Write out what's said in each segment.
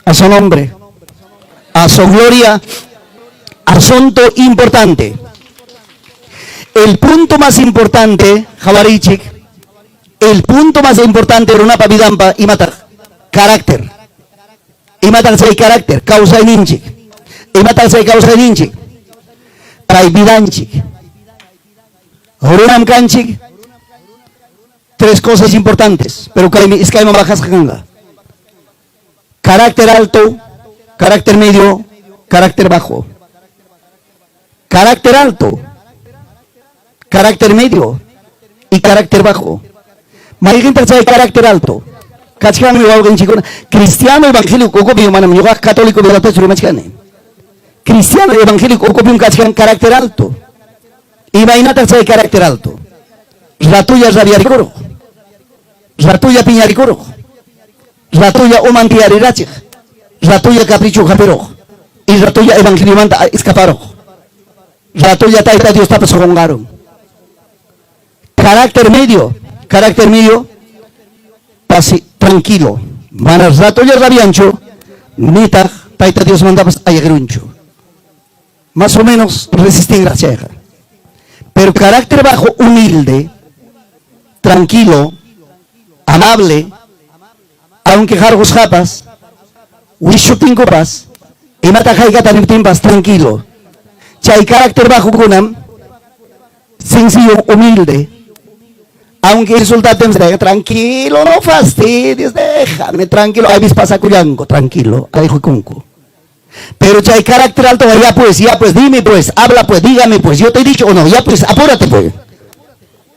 A su nombre, a su gloria, asunto importante. El punto más importante, qawarichik, el punto más importante runapa vidanpa imataq? Carácter. Imataq chay carácter? Kawsayninchik. Imataq chay kawsayninchik? Kay vidanchik. Runam kanchik. Tres cosas importantes, pero kaymi iskayman bajasqa kanqa. Carácter alto, carácter medio, carácter bajo. Carácter alto, carácter medio y carácter bajo. Mayqintaq chay carácter alto? Kachkanmi wawqinchikkuna cristiano evangélico ukupi, manam ñuqa católico vidatachu rimachkani. Cristiano evangélico ukupim kachkan carácter alto. Imaynataq chay carácter alto? Ratulla rabiarikuruq, ratulla piñarikuruq, ratulla uman tiyarirachiq, ratulla capricho hapiruq y ratulla evangeliomanta escaparuq. Ratulla Tayta Diostapas qunqarun. Carácter medio, carácter medio, pasi, tranquilo. Mana ratulla rabianchu, nitaq Tayta Diosmantapas ayqirunchu. Más o menos resistinraq chayqa. Pero carácter bajo, humilde, tranquilo, amable, aunque qarqusqapas, wischuptinkupas, imata haykata niptinpas, tranquilo. Chay carácter bajo kunam, sencillo, humilde, aunque insultaten, tranquilo, no fastidies, déjame tranquilo, ahí vis pasakullanku, tranquilo, ayhukunku. Pero chay carácter alto, ya pues, dime pues, habla pues, dígame pues, yo te he dicho o no, ya pues, apúrate pues.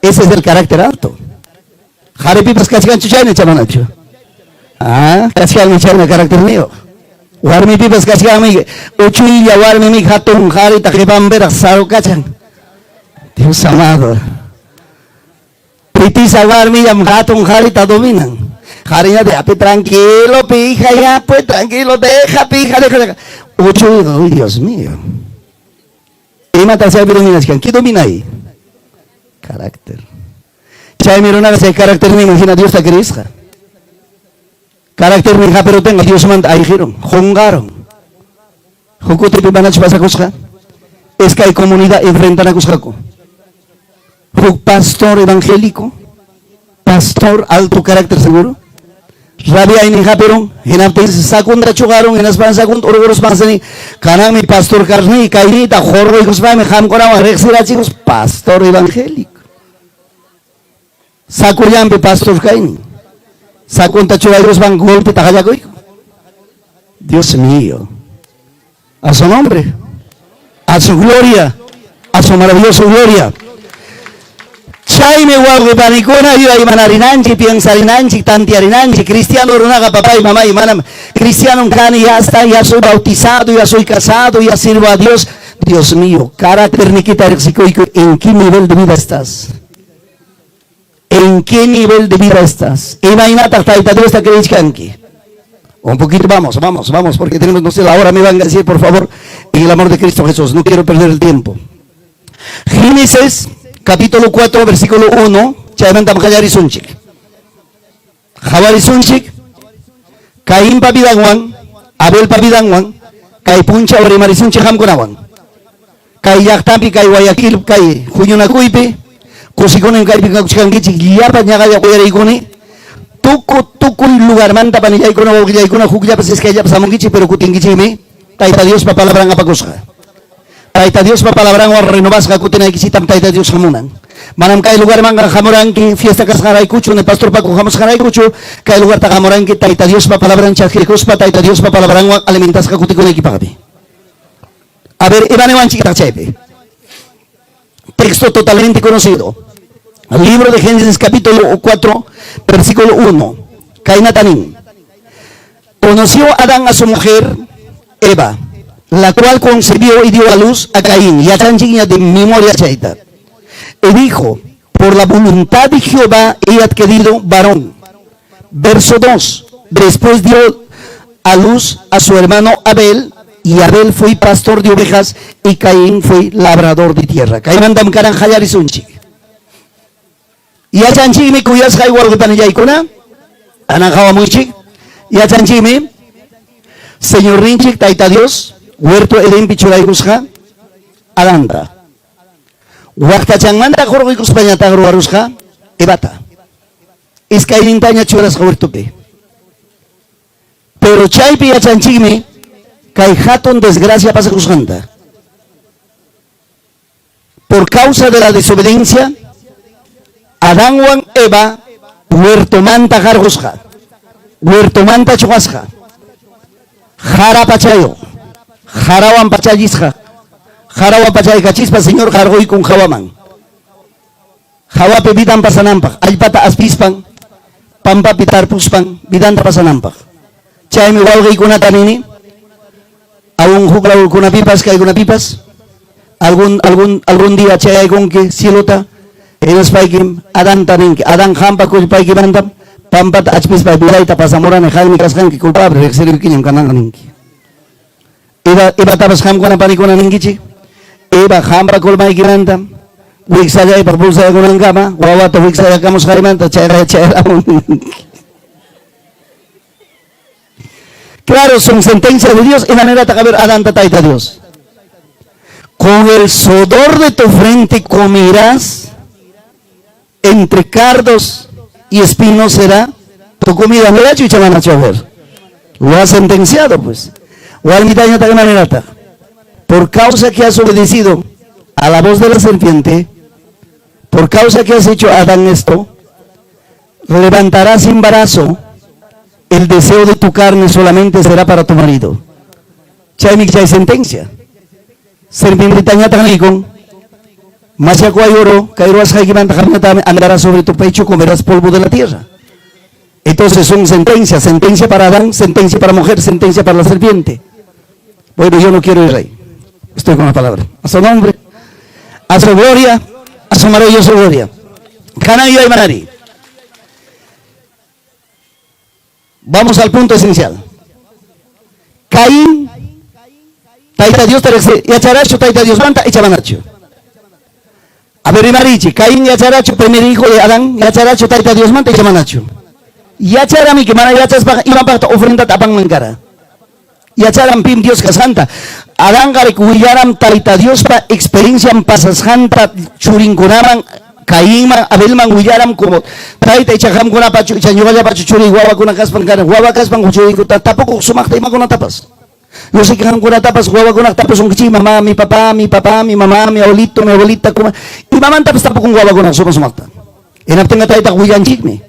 Ese es el carácter alto. Qharipipas kachkanchu chayna chamanachu. Ah, kachkanmi chayna carácter mío. Warmipipas kachkanmi uchuylla warmimi hatun qarita qipanpiraq sarukachan. Dios amado. Pitisa warmillam hatun qarita dominan. Qariña de api tranquilo, pija, ya pues tranquilo, deja, pija, deja, deja. Uchuy, uy, Dios mío. Imata chaypi dominachkan? ¿Qué domina ahí? Carácter. Chaymi runaqa chay carácterninman hina Diosta creisqa. Carácternin hapirutinqa Diosmanta ayqirun, qunqarun. Huk kutipi manachu pasakusqa? Iskay comunidad enfrentanakusqaku. Huk pastor evangélico, pastor alto carácter seguro, rabiaynin hapirun, hinaptinsi sakunta chuqarun, hinaspan sakunta urquruspansi nin, kananmi pastor karni, kaynita hurquykuspaymi qamkunawan riqsirachikus, pastor evangélico. Sakullanpi pastor kaynin. Sakunta churaykuspan golpeta qallakuyku. Dios mío. A su nombre, a su gloria, a su maravillosa gloria. Chaymi wawqi panikuna yuyaymanarинanchik, piensarinanchik, tantearinanchik. Cristiano runaqa papay, mamay, manam cristiano kani, ya está, ya soy bautizado, ya soy casado, ya sirvo a Dios. Dios mío, carácter nikita riqsikuyku, ¿en qué nivel de vida estás? ¿En qué nivel de vida estás? Imaynataq Tayta Diosta creechkanki? Un poquito, vamos, vamos, vamos, porque tenemos, no sé, la hora me van a decir, por favor, en el amor de Cristo Jesús, no quiero perder el tiempo. Génesis, capítulo 4, versículo 1, chaymantam qallarisunchik. Qawarisunchik, Cainpa vidanwan, Abelpa vidanwan, kay punchaw rimarisunchik qamkunawan. Kay llaqtapi, kay Guayaquil, kay huñunakuypi, kusikunim kaypi kakuchkankichik, llapa ñaqalla uyariykuni, tuku tukuy lugarmanta panillaykuna, wawqillaykuna, hukllapas iskayllapas hamunkichik, pero kutinkichikmi Tayta Diospa palabran apakusqa. Tayta Diospa palabranwan renovasqa kutinaykichiktam Tayta Dios hamunan. Manam kay lugarmanqa hamuranki fiesta kasqanraykuchu, ni pastor Paco hamusqanraykuchu, kay lugarta hamuranki Tayta Diospa palabran chaskirikuspa, Tayta Diospa palabranwan alimentasqa kutikunaykipaqmi. A ver, ima niwanchiktaq chaypi? Texto totalmente conocido. Libro de Génesis capítulo 4, versículo 1. Kaynata nin. Conoció Adán a su mujer Eva, la cual concibió y dio a luz a Caín. Yachanchikña de memoria chayta. Y dijo, por la voluntad de Jehová he adquirido varón. Verso 2. Después dio a luz a su hermano Abel, y Abel fue pastor de ovejas y Caín fue labrador de tierra. Kaymantam kanan qallarisunchik. Yachanchikmi kuyasqay wawqi panillaykuna, anan qawamuychik. Yachanchikmi. Señorninchik Tayta Dios huerto Edenpi churaykusqa Adanta. Waqtachanmanta hurquykuspañataq ruwarusqa Evata. Iskaynintaña churasqa huertopi. Pero chaypi yachanchikmi kay hatun desgracia pasakusqanta. Por causa de la desobediencia, Adanwan Eva huertomanta qarqusqa, huertomanta chuqasqa, jara pachayuq, jarawan pachallisqa, jarawan pachaykachispa Señor qarquykun hawaman. Hawapi vidan pasananpaq, allpata aspispan, pampapi tarpuspan vidanta pasananpaq. Chaymi wawqiykunata nini, aún huk lawkunapipas, kaykunapipas, algún, algún, algún día chayaykunki cielota, hinaspaykim Adanta ninki, Adán qampa culpaykimantam pampata achpispay vidayta pasamurani, qammi kasqanki culpable, riqsiriykiñam kananqa ninki. Eva, Evatapas qamkuna panikuna ninkichik, Eva qampa culpaykimantam wiksallaypaq bolsayakunankama wawata wiksayakamusqaymanta chayqa chayramun ninki. Claro, son sentencias de Dios. Y manera a ver Adán Taita Dios. Con el sudor de tu frente comerás, entre cardos y espinos será tu comida. Mira, chucha, a ver. Lo ha sentenciado, pues. Por causa que has obedecido a la voz de la serpiente, por causa que has hecho a Adán esto, levantarás embarazo, el deseo de tu carne solamente será para tu marido. Chaymi chay sentencia. Serpientetañataq niykun, Machakuay oro, kay ruwasqaykimanta qamñataqmi andarás sobre tu pecho, comerás polvo de la tierra. Entonces son sentencias, sentencia para Adán, sentencia para mujer, sentencia para la serpiente. Bueno, yo no quiero ir ahí. Estoy con la palabra. A su nombre, a su gloria, a su maravillosa gloria. Hanan y Manari. Vamos al punto esencial. Caín, Tayta Diosta riqsi, yacharachu Tayta Diosmanta icha manachu? A ver, rimarichi, Caín yacharachu primer hijo de Adán, yacharachu Tayta Diosmanta icha manachu? Yacharamiki, mana yachaspaqa imapaqta ofrendata apanman kara. Yacharam pim Dios kasqanta. Adanqa willaram Tayta Diospa experiencian pasasqanta churinkunaman, Cainman, Abelman willaram como tayta icha qamkunapachu icha ñuqallapachu churiy wawakuna kaspan kana, wawa kaspan churiykuta tapukuq sumaqta imakunatapas. Yo sé que qamkunatapas wawakunaq tapusunkichik mamá, mi papá, mi papá, mi mamá, mi abuelito, mi abuelita, kuma imamantapas tapukun wawakunaq suma sumaqta. Hinaptinqa taytaq willanchikmi.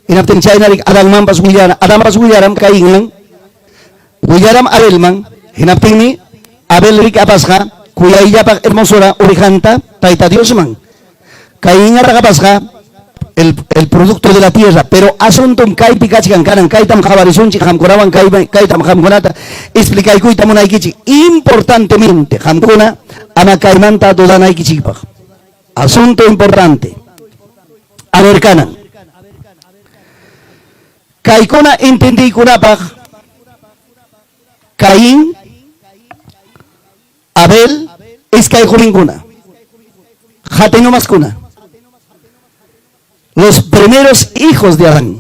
Hinaptin chaynarik Adanmanpas willara, Adanpas willaram Cainman, willaram Abelman, hinaptinmi Abel rik apasqa kuyayllapaq hermosura orijanta Tayta Diosman. Cainñataq apasqa el producto de la tierra, pero asuntum kaypi kachkan kanan, kaytam qhawarisunchik qamkunawan, kaytam qamkunata explicaykuyta munaykichik importantemente, qamkuna ama kaymanta dudanaykichikpaq. Asunto importante. A ver, kanan. Kaykuna entendiykunapaq Caín, Abel, iskay jurinkuna, hatinomaskuna, los primeros hijos de Adán.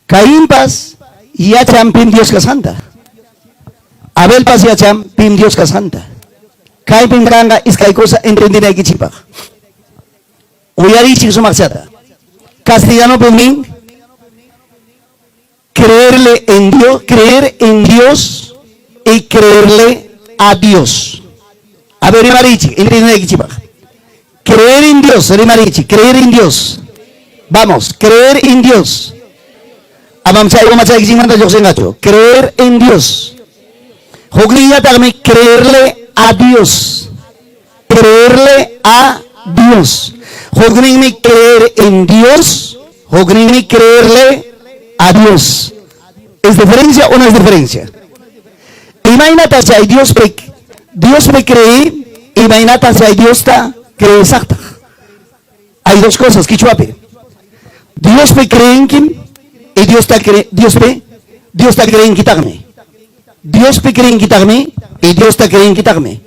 Caínpas yachan pim Dios kasqanta. Abelpas yachan pim Dios kasqanta. Kaypim kanqa iskay cosa entendinaykichikpaq. Uyariychik sumaqchata. Castellanopi nin creerle en Dios, creer en Dios y creerle a Dios. A ver, rimarichik, entendinaykichikpaq. Creer en Dios, rimarichik, creer en Dios. Vamos, creer en Dios. Amam chay umachaykichikmanta lluqsinqachu. Creer en Dios. Hukninñataqmi creerle a Dios. Creerle a Dios. Hukninmi creer en Dios, hukninmi creerle a Dios. ¿Es diferencia o no es diferencia? Imaynata chay Diospi Diospi creí, imaynata chay Diosta creesaqtaq. Hay dos cosas, quichuapi. Diospi creenkim y Diosta cre, Diospi Diosta creenkitaqmi. Diospi creenkitaqmi y Diosta creenkitaqmi.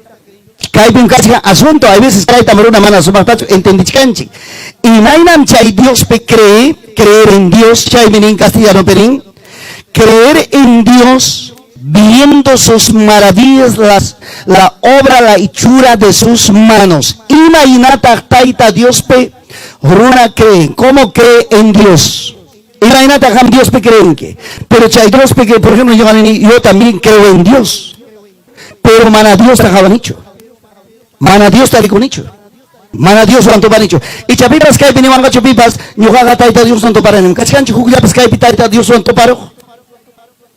Kaypim kachkan asunto, hay veces kaytam runa mana sumaqtachu entendichkanchik. Imaynam chay Diospi cree, creer en Dios, chaymi nin castellano perin, Creer en Dios viendo sus maravillas, las, la obra, la hechura de sus manos. Imaynataq Tayta Diospi runa cree? ¿Cómo cree en Dios? Imaynataq qam Diospi creenki? Pero chay Diospi que, por ejemplo, yo, yo también creo en Dios. Pero mana Diosta qawanichu. Mana Diosta rikunichu. Mana Dioswan tupanichu. Icha pipas kaypi niwanqachu pipas, ñuqaqa Tayta Dioswan tuparanim. Kachkanchu hukllapas kaypi Tayta Dioswan tuparuq?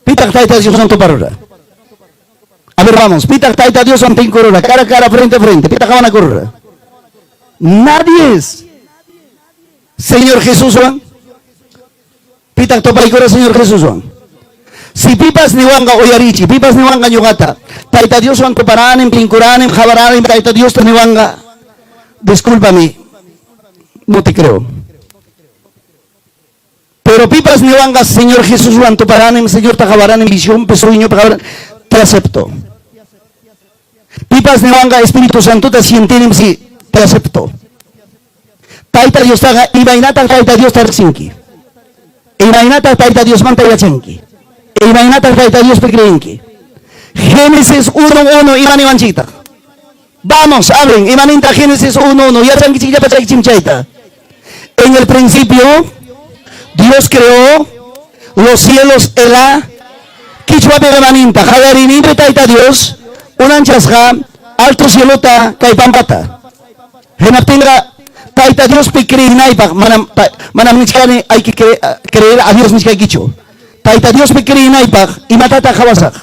Pitaq Tayta Dioswan tuparura? A ver, vamos. Pitaq Tayta Dioswan tinkurura? Cara a cara, frente a frente. Pitaq qawanakurura? Nadie es. Señor Jesuswan. Pitaq tupaykura Señor Jesuswan? Si pipas niwanqa uyarichi, pipas niwanqa ñuqata, Tayta Dioswan tuparanim, tinkuranim, qawaranim, Tayta Diosta niwanqa, discúlpame, no te creo. Pero pipas niwanqa Señor Jesuswan tuparanim, Señorta qawaranim, visionpi, sueñopi qawaranim, te acepto. Pipas niwanqa Espíritu Santota sientinim, sí, te acepto. Tayta Diostaqa imaynataq Tayta Diosta riqsinki? Imaynataq Tayta Diosmanta yachanki? Imaynataq Tayta Diospi creenki? Génesis 1.1 ima niwanchiktaq? Vamos, abren, ima nintaq Génesis 1.1? Yachankichikllapa chaykichim chayta. En el principio, Dios creó los cielos y la Qichwapi ima nintaq? Qallariyninpi Tayta Dios unanchasqa alto cielota kay pampata. Hinaptinqa Tayta Diospi creenaypaq manam manam nichkani hay que creer a Dios nichkaykichu. Tayta Diospi creenaypaq imatataq qawasaq?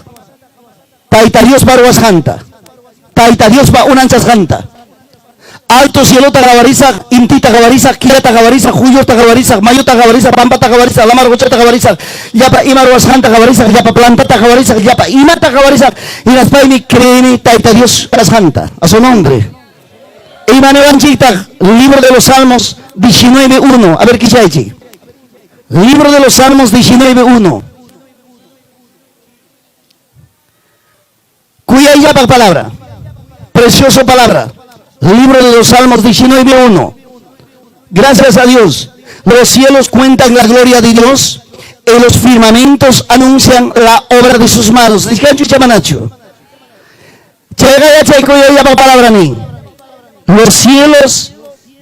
Tayta Diospa ruwasqanta. Tayta Diospa unanchasqanta. Alto cielota qawarisaq, intita qawarisaq, killata qawarisaq, quyllurta qawarisaq, mayuta qawarisaq, pampata qawarisaq, lamar quchata qawarisaq, llapa ima ruwasqanta qawarisaq, llapa plantata qawarisaq, llapa imata qawarisaq, hinaspaymi creeni Tayta Dios kasqanta. A su nombre. Ima niwanchiktaq Libro de los Salmos 19.1. A ver, kichaychik. Libro de los Salmos 19.1. Kuyayllapaq palabra. Preciosa palabra. Libro de los Salmos 19.1. Gracias a Dios. Los cielos cuentan la gloria de Dios y los firmamentos anuncian la obra de sus manos. Nichkanchu icha manachu. Chayqa yachay kuyayllapaq palabra nin. Los cielos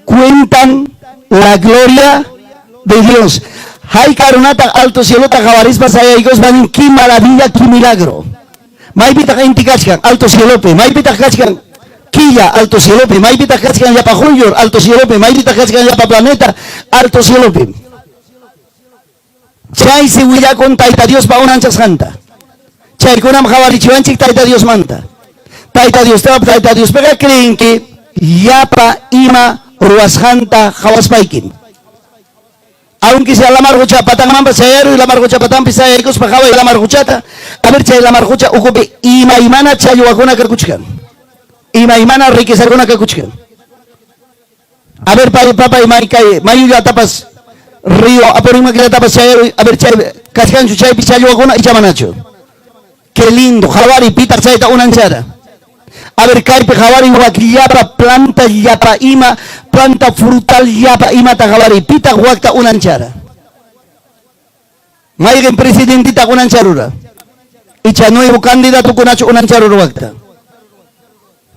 cuentan la gloria de Dios. Hayka runataq alto cielota qawarispa sayaykuspa nin, qué maravilla, qué milagro. Maypitaq inti kachkan? Alto cielopi. Maypitaq kachkan killa? Alto cielopi. Maypitaq kachkan llapa quyllur? Alto cielopi. Maypitaq kachkan llapa planeta? Alto cielopi. Chaysi willakun Tayta Diospa unanchasqanta. Chaykunam qawarichiwanchik Tayta Diosmanta. Tayta Diosta, Tayta Diospiqa creenki llapa ima ruwasqanta qawaspaykim. Aunque sea lamar qucha patanmanpas chayaruy, lamar qucha patanpi sayaykuspa qaway lamar quchata, a ver chay lamar qucha ukupi imaymana challwakuna kakuchkan. Imaymana riquezakuna kakuchkan. A ver, papay, may kay mayullatapas río Apurímacllatapas chayaruy, a ver chay kachkanchu chaypi challwakuna icha manachu. Qué lindo, qawariy pitaq chayta unanchara. A ver, kaypi qawariy wak llapa planta llapa ima, planta frutal llapa imata qawariy, pitaq wakta unanchara. Mayqin presidentitaq unancharura? Icha nuevo candidatokunachu unancharura wakta?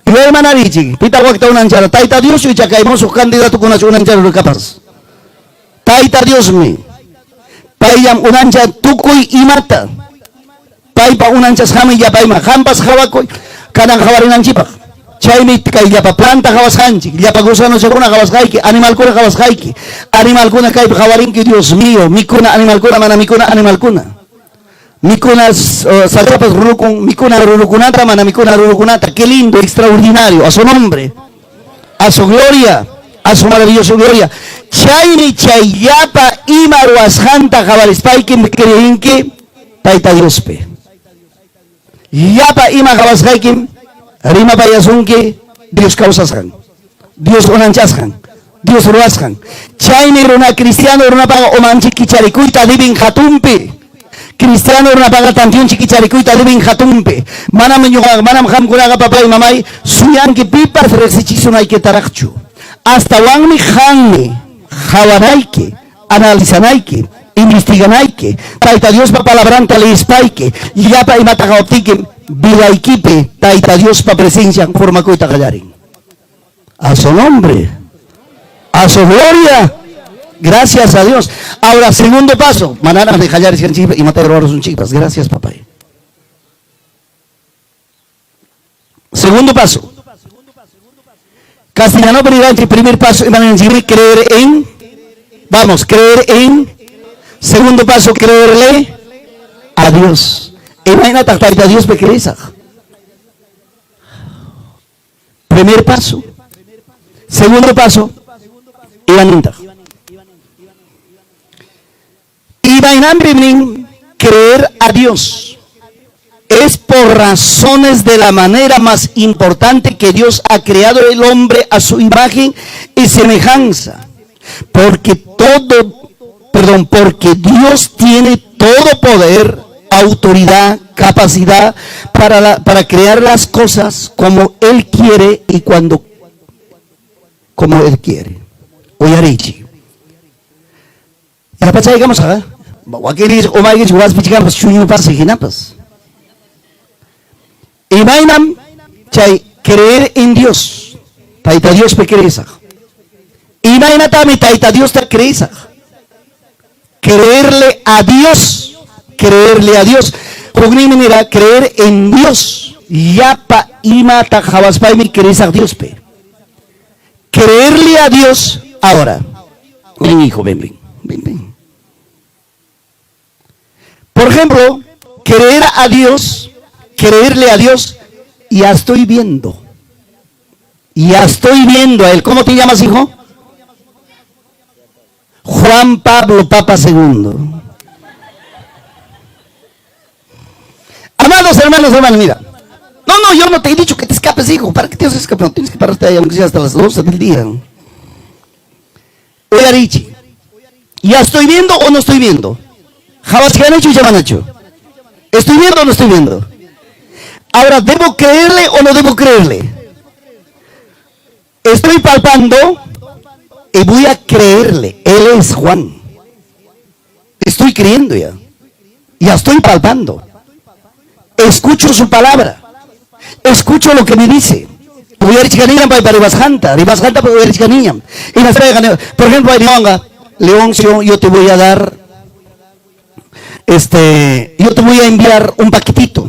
Yuyaymanarichik, pitaq wakta unanchara? Tayta Dioschu icha kay musuq candidatokunachu unancharura kapas? Tayta Diosmi. Payllam unancha tukuy imata. Paypa unanchasqanmi llapa ima. Qampas qawakuy kanan qawarinanchikpaq. Chaymi kay llapa planta qawasqanchik, llapa gusanochakuna qawasqayki, animalkuna qawasqayki. Animalkuna kaypi qawarinki, Dios mío, mikuna animalkuna, mana mikuna animalkuna. Mikuna sachapas rurukun, mikuna rurukunata, mana mikuna rurukunata. Qué lindo, extraordinario, a su nombre, a su gloria, a su maravilloso gloria. Chaymi chay llapa ima ruwasqanta qawarispaykim creenki Tayta Diospi. Llapa ima qawasqaykim rimapayasunki Dios kawsasqan, Dios unanchasqan, Dios ruwasqan. Chaymi runa cristiano runapaqa umanchik kicharikuyta deben hatunpi. Cristiano runapaqa tantionchik kicharikuyta deben hatunpi. Manam ñuqaqa, manam qamkunaqa papay mamay suyanki pipas riqsichisunaykitaraqchu. Astawanmi qammi qawanayki, analizanayki, Investiganayki, Tayta Diospa palabranta leyispayki, llapa imata qawaptiykim vidaykipi Tayta Diospa presencian formakuyta qallarin. A su nombre, a su gloria. Gracias a Dios. Ahora, segundo paso. Manaraq de qallarisqanchikpas imata ruwarusunchikpas. Gracias, papay. Segundo paso. Castellano niranchik primer paso imananchikmi creer en. Vamos, creer en. Segundo paso, creerle a Dios. Imaynataq Tayta Diospi creesaq? Primer paso. Segundo paso, imanintaq? Imaynanpim nin creer a Dios? Es por razones de la manera más importante que Dios ha creado el hombre a su imagen y semejanza. Porque todo, perdón, porque Dios tiene todo poder, autoridad, capacidad para crear las cosas como Él quiere y cuando como Él quiere. Uyarichi. Yapachaykamus ha. Wakinninchik umaykichik waspichkanpas chuñupas hinapas. Imaynam chay creer en Dios. Tayta Diospi creesaq. Imaynatami Tayta Diosta creesaq. Creerle a Dios. Creerle a Dios. Hukninmi nira creer en Dios. Llapa imata qawaspaymi creesaq Diospi. Creerle a Dios ahora. Ven, hijo, ven, ven, ven, ven. Por ejemplo, creer a Dios, creerle a Dios, ya estoy viendo. Ya estoy viendo a él. ¿Cómo te llamas, hijo? Juan Pablo Papa II. Amados hermanos, hermanas, mira. No, no, yo no te he dicho que te escapes, hijo. ¿Para qué te vas a escapar? No tienes que pararte ahí, aunque sea hasta las 12 del día. Uyarichi. ¿Ya estoy viendo o no estoy viendo? hecho y hecho. ¿Estoy viendo o no estoy viendo? Ahora, ¿debo creerle o no debo creerle? Estoy palpando y voy a creerle. Él es Juan. Estoy creyendo ya. Ya estoy palpando. Escucho su palabra. Escucho lo que me dice. Por ejemplo, Leoncio, yo te voy a dar, yo te voy a enviar un paquetito.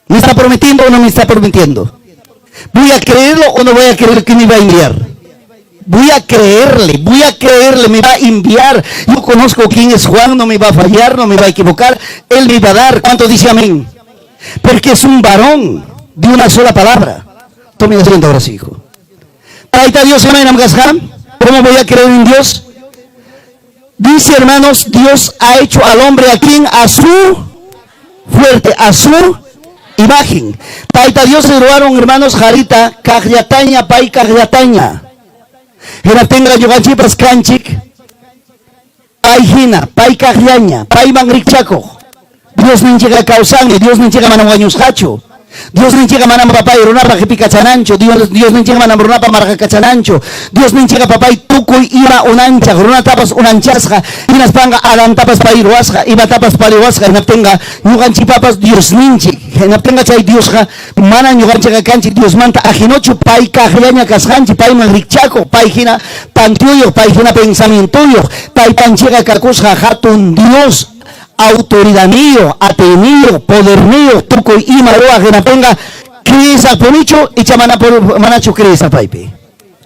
¿Me está prometiendo o no me está prometiendo? ¿Voy a creerlo o no voy a creer que me va a enviar? Voy a creerle, me va a enviar. Yo conozco quién es Juan, no me va a fallar, no me va a equivocar. Él me va a dar. ¿Cuánto dice amén? Porque es un varón de una sola palabra. Tome asiento ahora sí, hijo. Ahí está Dios, amén. ¿Cómo voy a creer en Dios? Dice, hermanos, Dios ha hecho al hombre a quien a su fuerte, a su imagen. Taita Dios se robaron, hermanos, jarita, kaqllataña, pay kaqllataña. Hinaptinqa ñuqanchikpas kanchik, pay hina, pay kaqllaña, payman rikchakuq. Diosninchikqa kawsanmi, Diosninchikqa manam wañusqachu. Diosninchikqa manam papay runapa qipikachananchu, Diosninchikqa manam runapa marqakachananchu. Diosninchikqa papay tukuy ima unanchaq, runatapas unanchasqa, hinaspanqa Adantapas pay ruwasqa, imatapas pay ruwasqa, hinaptinqa ñuqanchikpapas Diosninchik. Hinaptinqa chay Diosqa mana ñuqanchikqa kanchik Diosmanta ajenochu pay kaqllaña kasqanchik, payman rikchakuq, pay hina tantiyuq, pay hina pensamientuyuq, taytanchikqa kakusqa hatun Dios, autoridadniyuq, atiyniyuq, poderniyuq, tukuy ima ruwaq hinaptinqa creesaqpunichu icha manachu creesaq paypi.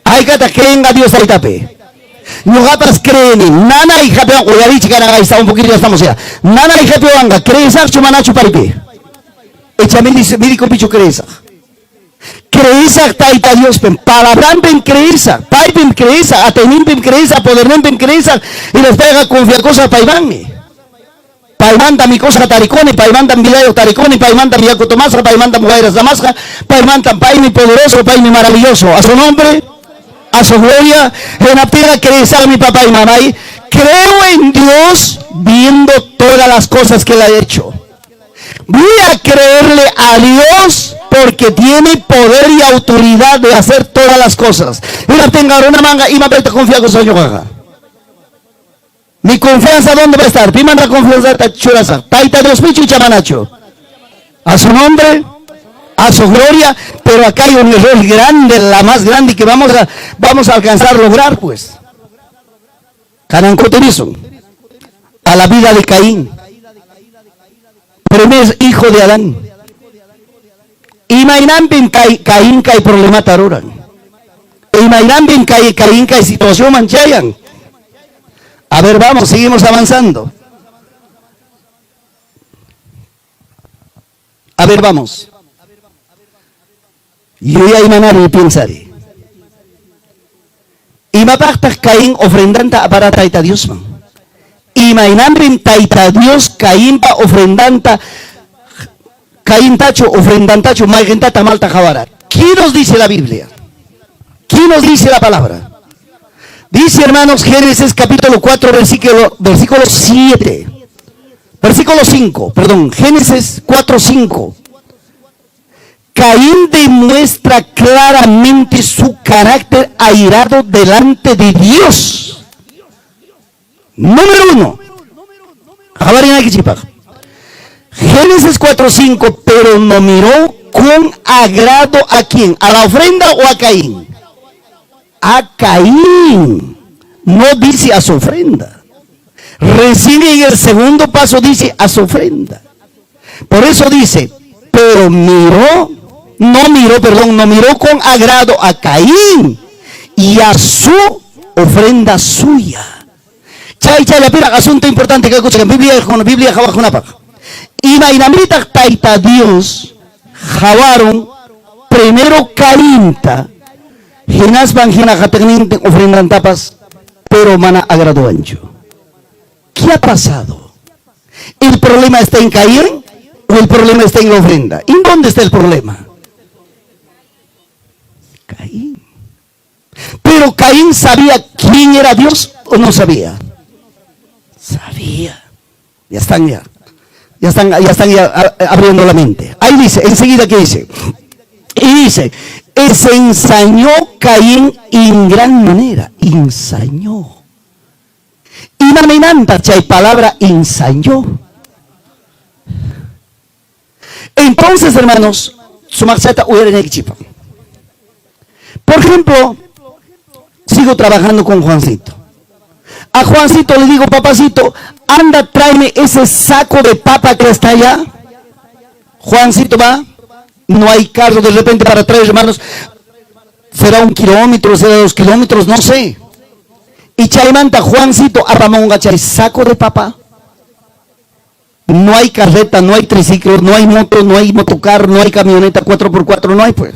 Haykataq creenqa Dios taytapi. Ñuqapas creeni, nanay hapiwan uyarichik kananqa está un poquito ya estamos ya. Nanay hapiwanqa creesaqchu manachu paypi. Icha médicopichu creesaq. Creesaq Tayta Diospim, palabranpim creesaq, paypim creesaq, atiyninpim creesaq, poderninpim creesaq, hinaspayqa confiakusaq paymanmi. Paymanta mikusqa tarikuni, paymantam vidayuq tarikuni, paymantam yaku tomasqa, paymantam wayras damasqa, paymantam paymi poderoso, paymi maravilloso. A su nombre, a su gloria. Hinaptinqa creesaqmi papá y mamá. Creo en Dios viendo todas las cosas que él ha hecho. Voy a creerle a Dios porque tiene poder y autoridad de hacer todas las cosas. Mira, tenga una manga y me confiar con su. Mi confianza dónde va a estar? Pimanta confianzata churasaq? Tayta Diospichu icha manachu? A su nombre, a su gloria, pero acá hay un error grande, la más grande que vamos a alcanzar a lograr, pues. Kanan kutirisun a la vida de Caín, primer hijo de Adán. Imaynanpim kay Caín kay problemata ruran? Imaynanpim kay Caín kay situacionman chayan? A ver, vamos, seguimos avanzando. A ver, vamos. Yuyaymanari piensari. Imapaqtaq Caín ofrendanta apara Tayta Diosman? Imaynanpim Tayta Dios Cainpa ofrendanta, Caintachu ofrendantachu mayqintata malta qawara? ¿Qué nos dice la Biblia? ¿Qué nos dice la palabra? Dice, hermanos, Génesis capítulo 4, versículo 7. Versículo 5, perdón, Génesis 4, 5. Caín demuestra claramente su carácter airado delante de Dios. Número 1. Génesis 4, 5, pero no miró con agrado a quién, a la ofrenda o a Caín. A Caín. No dice a su ofrenda. Recién en el segundo paso dice a su ofrenda. Por eso dice, pero miró, no miró, perdón, no miró con agrado a Caín y a su ofrenda suya. Chay, chay, la pira, asunto importante que escuchan, Biblia, con Biblia, qawaqkunapaq. Imaynamita Tayta Dios, qawarun, primero Cainta, hinaspan hina qatiqnintin ofrendantapas, pero mana agradowanchu. ¿Qué ha pasado? ¿El problema está en Caín o el problema está en la ofrenda? ¿En dónde está el problema? Caín. Pero Caín sabía quién era Dios o no sabía. Sabía. Ya están ya. Ya están ya abriendo la mente. Ahí dice, enseguida que dice. Y dice, y se ensañó Caín en gran manera. Ensañó. Imaynanta chay palabra ensañó. Entonces, hermanos, sumaqchata uyarinaykichikpaq. Por ejemplo, sigo trabajando con Juancito. A Juancito le digo, papacito, anda, tráeme ese saco de papa que está allá. Juancito va, no hay carro de repente para traer, hermanos. Será 1 kilómetro, será 2 kilómetros, no sé. Y chaymanta Juancito apamunqa chay saco de papa. No hay carreta, no hay triciclo, no hay moto, no hay motocar, no hay camioneta 4x4, no hay pues.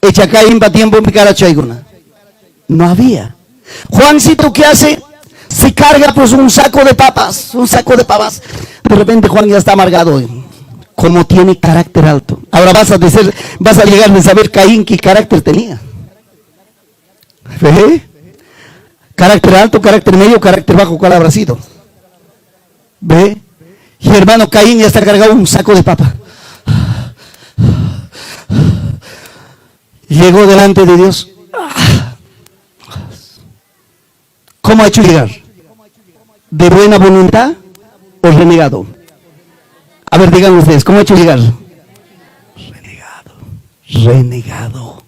Icha Cainpa tiempo chaykuna. No había. Juancito, ¿qué hace? Se carga pues un saco de papas, un saco de papas. De repente Juan ya está amargado, como tiene carácter alto. Ahora vas a decir, vas a llegar a saber Caín qué carácter tenía. ¿Ve? Carácter alto, carácter medio, carácter bajo, ¿cuál habrá sido? ¿Ve? Y hermano Caín ya está cargado un saco de papa. Llegó delante de Dios. ¿Cómo ha hecho llegar? ¿De buena voluntad o renegado? A ver, digan ustedes, ¿cómo ha hecho llegar? Renegado. Renegado.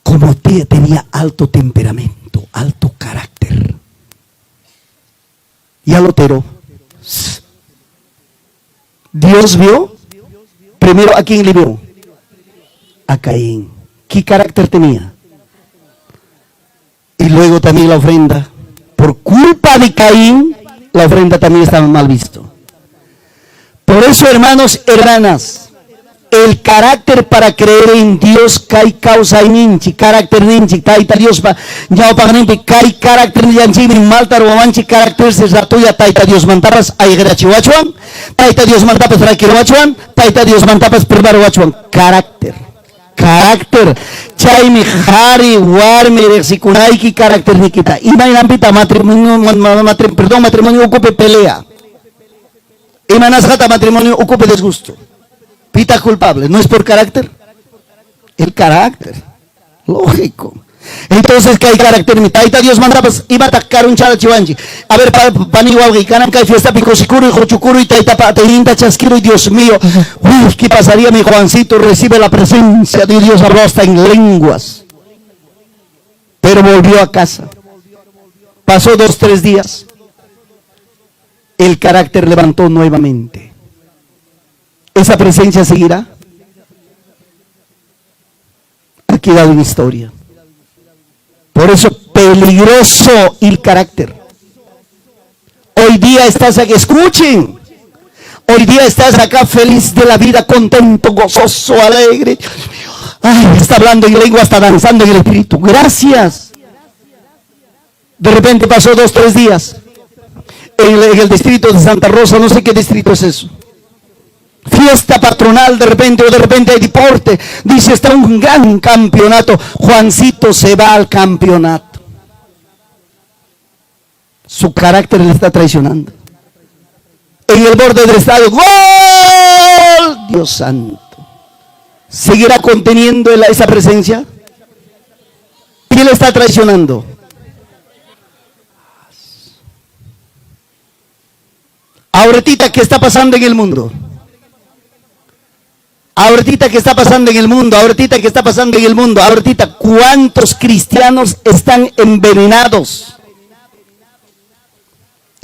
Como tenía alto temperamento, alto carácter. Ya lo tiró. Dios vio, primero a quién le vio? A Caín. ¿Qué carácter tenía? Y luego también la ofrenda. Por culpa de Caín, la ofrenda también estaba mal visto. Por eso, hermanos, hermanas, el carácter para creer en Dios kay kawsayninchik, carácter ninchik, Tayta Diospa ñawpaqninpi kay carácter nillanchikmi malta ruwawanchik carácter se ratulla Tayta Diosmantapas ayqirachiwachwan, Tayta Diosmantapas rakiruwachwan, Tayta Diosmantapas primaruwachwan. Carácter. Carácter. Chaymi qhari warmi riqsikunayki carácter nikita. Imaynanpita matrimonio, perdón, matrimonio ukupi pelea. Imanasqata matrimonio ukupi disgusto. Pita culpable, ¿no es por carácter? El carácter. Lógico. Entonces kay caractermi Tayta Diosmantapas imataq karuncharachiwanchik. A ver, pa, pani wawqi, kanan kay fiestapi kusikuruy, quchukuruy, taytapa atiyninta chaskiruy, Dios mío. Uy, ¿qué pasaría mi Juancito? Recibe la presencia de Dios, habló hasta en lenguas. Pero volvió a casa. Pasó 2, 3 días. El carácter levantó nuevamente. ¿Esa presencia seguirá? Ha quedado en historia. Por eso, peligroso el carácter. Hoy día estás aquí, escuchen. Hoy día estás acá feliz de la vida, contento, gozoso, alegre. Ay, está hablando en lengua, está danzando en el espíritu. Gracias. De repente pasó 2, 3 días. En el distrito de Santa Rosa, no sé qué distrito es eso. Fiesta patronal de repente, o de repente hay deporte. Dice, está un gran campeonato. Juancito se va al campeonato. Su carácter le está traicionando. En el borde del estadio, ¡gol! Dios santo. ¿Seguirá conteniendo esa presencia? ¿Quién le está traicionando? Ahorita, ¿qué está pasando en el mundo? Ahorita, ¿qué está pasando en el mundo? Ahorita, ¿qué está pasando en el mundo? Ahorita, ¿cuántos cristianos están envenenados?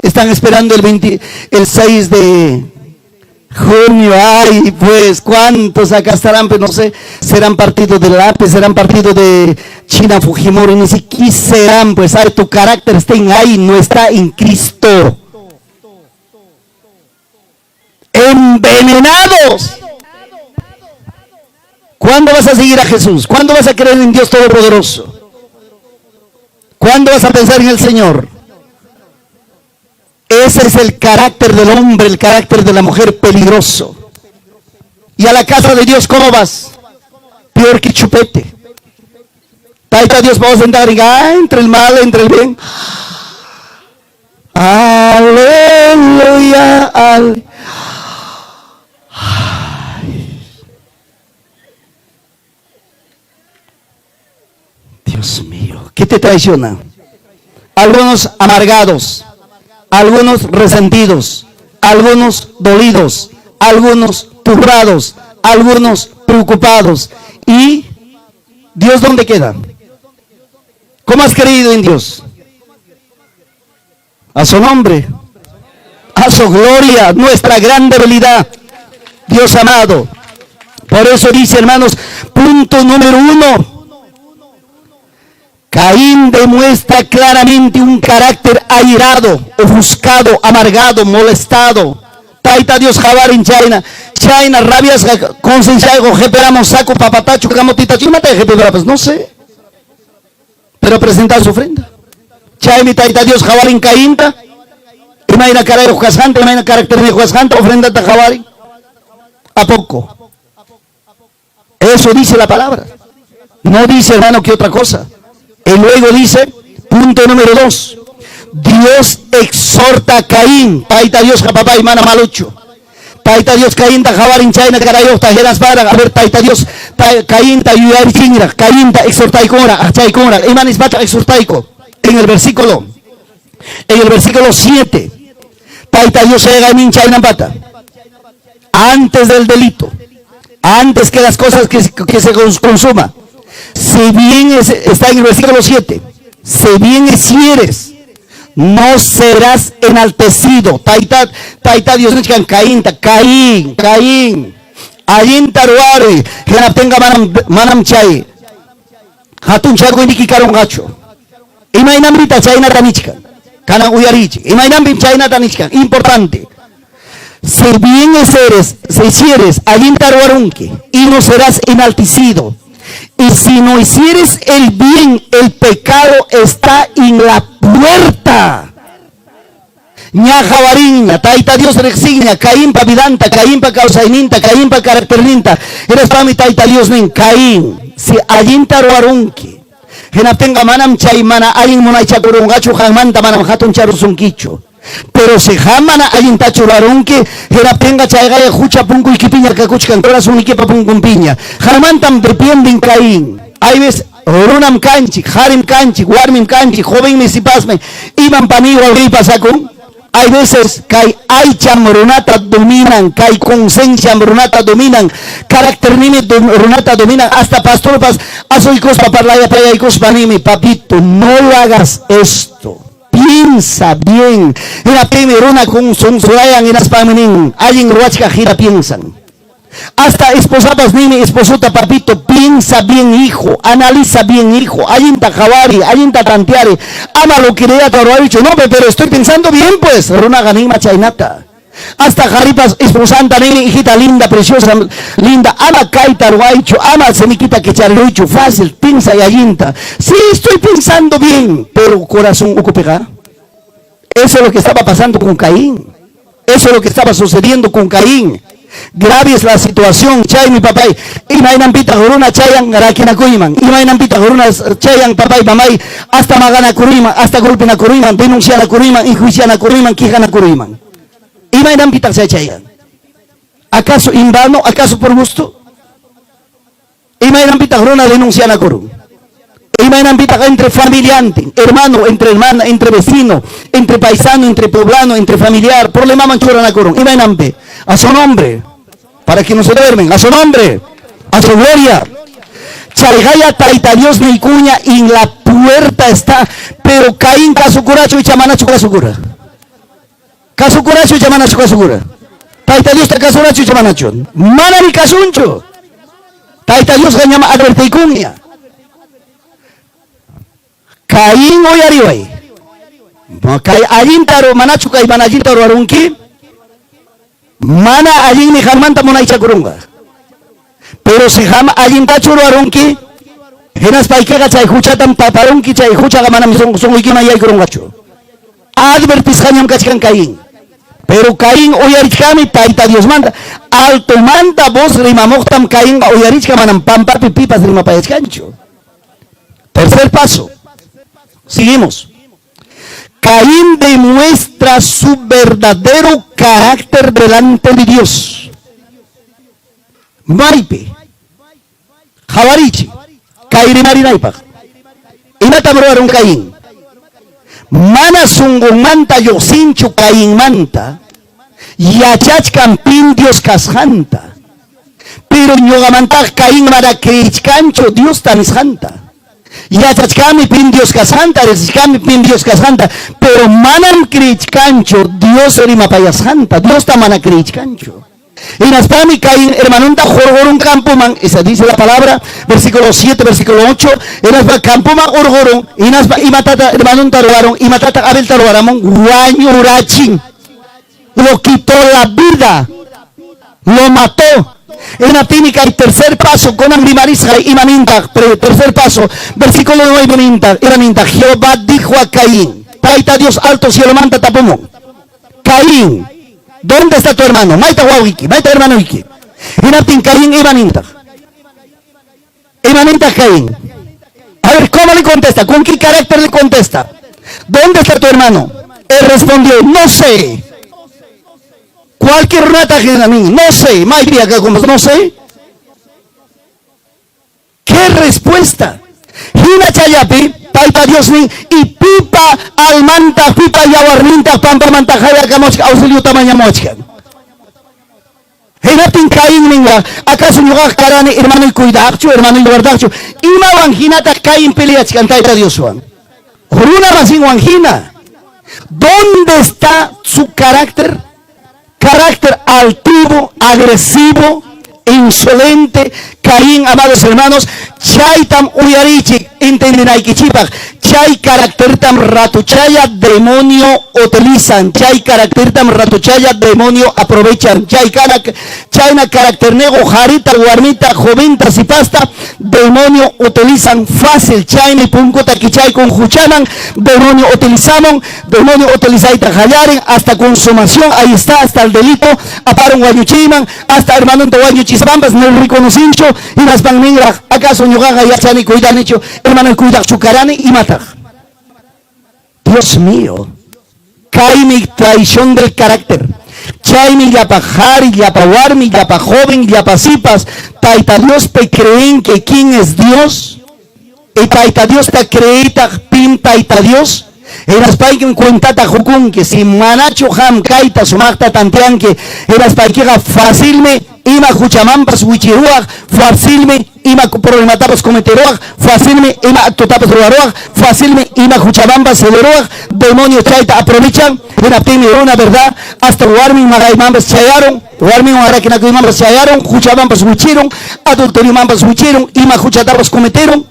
Están esperando el 6 de junio. Ay, pues, ¿cuántos acá estarán? Pues no sé, serán partido del APE, serán partido de China Fujimori, ni siquiera serán, pues, ay, tu carácter está en ahí, no está en Cristo. Envenenados. ¿Cuándo vas a seguir a Jesús? ¿Cuándo vas a creer en Dios Todopoderoso? ¿Cuándo vas a pensar en el Señor? Ese es el carácter del hombre, el carácter de la mujer peligroso. Y a la casa de Dios, ¿cómo vas? Peor que chupete. Taita Dios, vamos a sentar y, entre el mal, entre el bien. Aleluya, aleluya. Dios mío, ¿qué te traiciona? Algunos amargados, algunos resentidos, algunos dolidos, algunos turbados, algunos preocupados. ¿Y Dios dónde queda? ¿Cómo has creído en Dios? A su nombre, a su gloria, nuestra gran debilidad, Dios amado. Por eso dice, hermanos, punto número 1. Caín demuestra claramente un carácter airado, ofuscado, amargado, molestado. Taita Dios jabar en China. China, rabias, conciencia, jeperamos, saco, papatacho, camotita, chimata, jeperamos, no sé. Pero presenta su ofrenda. Chaymi Taita Dios jabar en Caínta. Imaina caray juasjanta, imaina carácter de juasjanta, ofrenda ta jabarin. ¿A poco? Eso dice la palabra. No dice, hermano, que otra cosa. Y luego dice, punto número 2, Dios exhorta a Caín. Taita Dios, papá y mana malucho. Taita Dios, Caín, ta jabarin, chayna, carayo, ta jeras para. A ver, Taita Dios, ta, Caín, ta yuyari chingra, Caín, ta exhortaicora, achaicora, imanis bata exhortaico. En el versículo 7, Taita Dios llega en chayna pata. Antes del delito, antes que las cosas que se consuma. Si bien es, está en el versículo 7, si bien hicieres, no serás enaltecido. Taita, taita Dios nichkan Caín, ta, Caín, Caín. Allin taruari, genaptenga manam, manam chay. Hatun chago niki karon gacho. Imaynamita chaynata nichkan. Kanan uyarichi. Imaynampi chaynata nichkan. Importante. Si bien eres, si hicieres, allin taruarunque, y no serás enaltecido. Y si no hicieres el bien, el pecado está en la puerta. Ña jabariña, taita Dios resigna, Caín pa vidanta, Caín pa causaininta, Caín pa caracterninta. Eres pa mi taita Dios nin, Caín. Si allin taruarunque, genaptenga manam chay mana allin munay chakurungachu, jamanta manam hatun charusunkichu. Pero si jamana allin tachurarunque, genaptenga chaygaya hucha punku ikipiña kakuchkan, corazón ikipa punkumpiña. Jamantam dependen Caín. Ahí ves, Runam kanchik, qarim kanchik, warmim kanchik, jovenmi, sipasmi. Imam paniy wawqiy pasakun? Hay veces kay aycham runata dominan, kay concienciam runata dominan, caracternimi runata dominan, hasta pastorpas asuykuspa parlayapayaykuspa nimi, papito, no lo hagas esto. Piensa bien. Hinaptinmi runa kunsunsurayan hinaspanmi nin, allin ruwachkaq hina piensan. Hasta esposapas ninmi esposota, papito, piensa bien hijo, analiza bien hijo, allinta qhawari, allinta tanteari, ama loqueríata ruwaychu, no, pero estoy pensando bien pues, runaqa ninma chaynata. Hasta qharipas esposanta ninmi, hijita linda, preciosa, linda, ama kayta ruwaychu, ama simikita kichariychu, fácil, piensa y allinta. Sí, estoy pensando bien, pero corazón ukhupiqa. Eso es lo que estaba pasando con Caín. Eso es lo que estaba sucediendo con Caín. Grave es la situación, chaymi papay. Imaynanpitaq runa chayan rakinakuyman. Imaynanpitaq runa chayan papay mamay hasta maqanakuruyman, hasta golpenakuruyman, denuncianakuruyman, enjuicianakuruyman, quejanakuruyman. Imaynanpitaq chay chayan? ¿Acaso en vano? ¿Acaso por gusto? Imaynanpitaq runa denuncianakurun? Imaynanpitaq entre familiantin, hermano, entre hermana, entre vecino, entre paisano, entre poblano, entre familiar, problemaman churanakurun? Imaynanpi? A su nombre, para que no se duermen, a su nombre, a su gloria. Chayqaya Tayta Dios niykuña en la puerta está, pero Caín kasukurachu icha manachu kasukura? Kasukurachu icha manachu kasukura? Tayta Diosta kasurachu icha manachu? Manami kasunchu. Tayta Diosqa ñam advertiykunña. Caín uyariway. Kay allinta manachu kay mana allinta ruwarunki? Mana allinmi qanmanta munaychakurunqa. Pero si qam allintachu ruwarunki, hinaspaykiqa chay huchatam taparunki, chay huchaqa manam sunquykiman yaykurunqachu. Advertisqañam kachkan Caín. Pero Caín uyarichkami Tayta Diosmanta. Altomanta voz rimamuqtam Caínqa uyarichka, manam pampapi pipas rimapayachkanchu. Tercer paso. Seguimos. Caín demuestra su verdadero carácter delante de Dios. Maypi. Qhawarichi. Kay rimarinaypaq. Imatam ruwarun Caín? Mana sunqunmanta lluqsinchu Cainmanta, yachachkan pin Dios kasqanta. Pero ñuqamantaq Caín mana creechkanchu Diosta nisqanta. Yachachkanmi pin Dios kasqanta, riqsichkanmi pin Dios kasqanta, pero manam creechkanchu Dios rimapayasqanta, Diosta mana creechkanchu. Hinaspami Caín hermanonta hurqurun campoman, esa dice la palabra, versículo 7, versículo 8, hinaspa campoman hurqurun, hinaspa imatata hermanonta ruwarun, imatata Abelta ruwaramun, wañurachin. Lo quitó la vida, lo mató. Hinaptinmi kay tercer paso, kunan rimarisqay imanintaq, tercer paso, versículo 9 nintaq, imanintaq, Jehová dijo a Caín, Tayta Dios alto cielomanta tapumun, Caín, ¿dónde está tu hermano? Mayta wawqiki, mayta hermanoyki. Hinaptin Caín imanintaq. Imanintaq Caín. A ver, ¿cómo le contesta? ¿Con qué carácter le contesta? ¿Dónde está tu hermano? Él respondió, no sé. Cualquier rata que a mí, no sé. Maypi acá como no sé. ¿Qué respuesta? Hina chayllapi, Tayta Dios nin, y pipa almanta, pipa yawarninta, pampamanta hayakamuchka, auxiliota mañamuchkan. Hinaptin Caín ninqa, acaso ñuqaqa karani hermanoy cuidaqchu, hermanoy guardaqchu? Imawan hinataq Caín peleachkan Tayta Dioswan? Runa masinwan hina. ¿Dónde está su carácter? Carácter altivo, agresivo, insolente. Caín, amados hermanos, chaytam uyarichik entendinaykichikpaq. Chay caráctertam ratuchaya demonio utilizan. Chay caráctertam ratuchaya demonio aprovechan. Chay chayna caracterniyoq qarita, warmita, joventa, sipasta, demonio utilizan fácil. Chaymi punkuta kichaykun huchaman, demonio utilizamos, demonio utilizayta qallarin hasta consumación, ahí está, hasta el delito, aparun wañuchiyman, hasta hermanonta wañuchispanpas no reconocinchu, hinaspan ninraq, acaso ñuqaqa yachani cuidanichu, hermano cuidaqchu karani imataq. Dios mío, kaymi traición del carácter. Chaymi llapa qhari, llapa warmi, llapa joven, llapa sipas, Tayta Diospi creen que quién es Dios. Y Tayta Diosta creeytaq pim Tayta Dios, hinaspaykim cuentata qukunki, si manachu qam kayta sumaqta tanteanki, hinaspaykiqa facilmi ima huchamanpas wichiruwaq, facilmi ima problematapas cometeruwaq, facilmi ima actotapas ruwaruwaq, facilmi ima huchamanpas cederuwaq, demonio chayta aprovechan, hinaptinmi runa, verdad, hasta warmin maqaymanpas chayarun, warminwan rakinakuymanpas chayarun, huchamanpas wichirun, adulteriomanpas wichirun, ima huchatapas cometerun,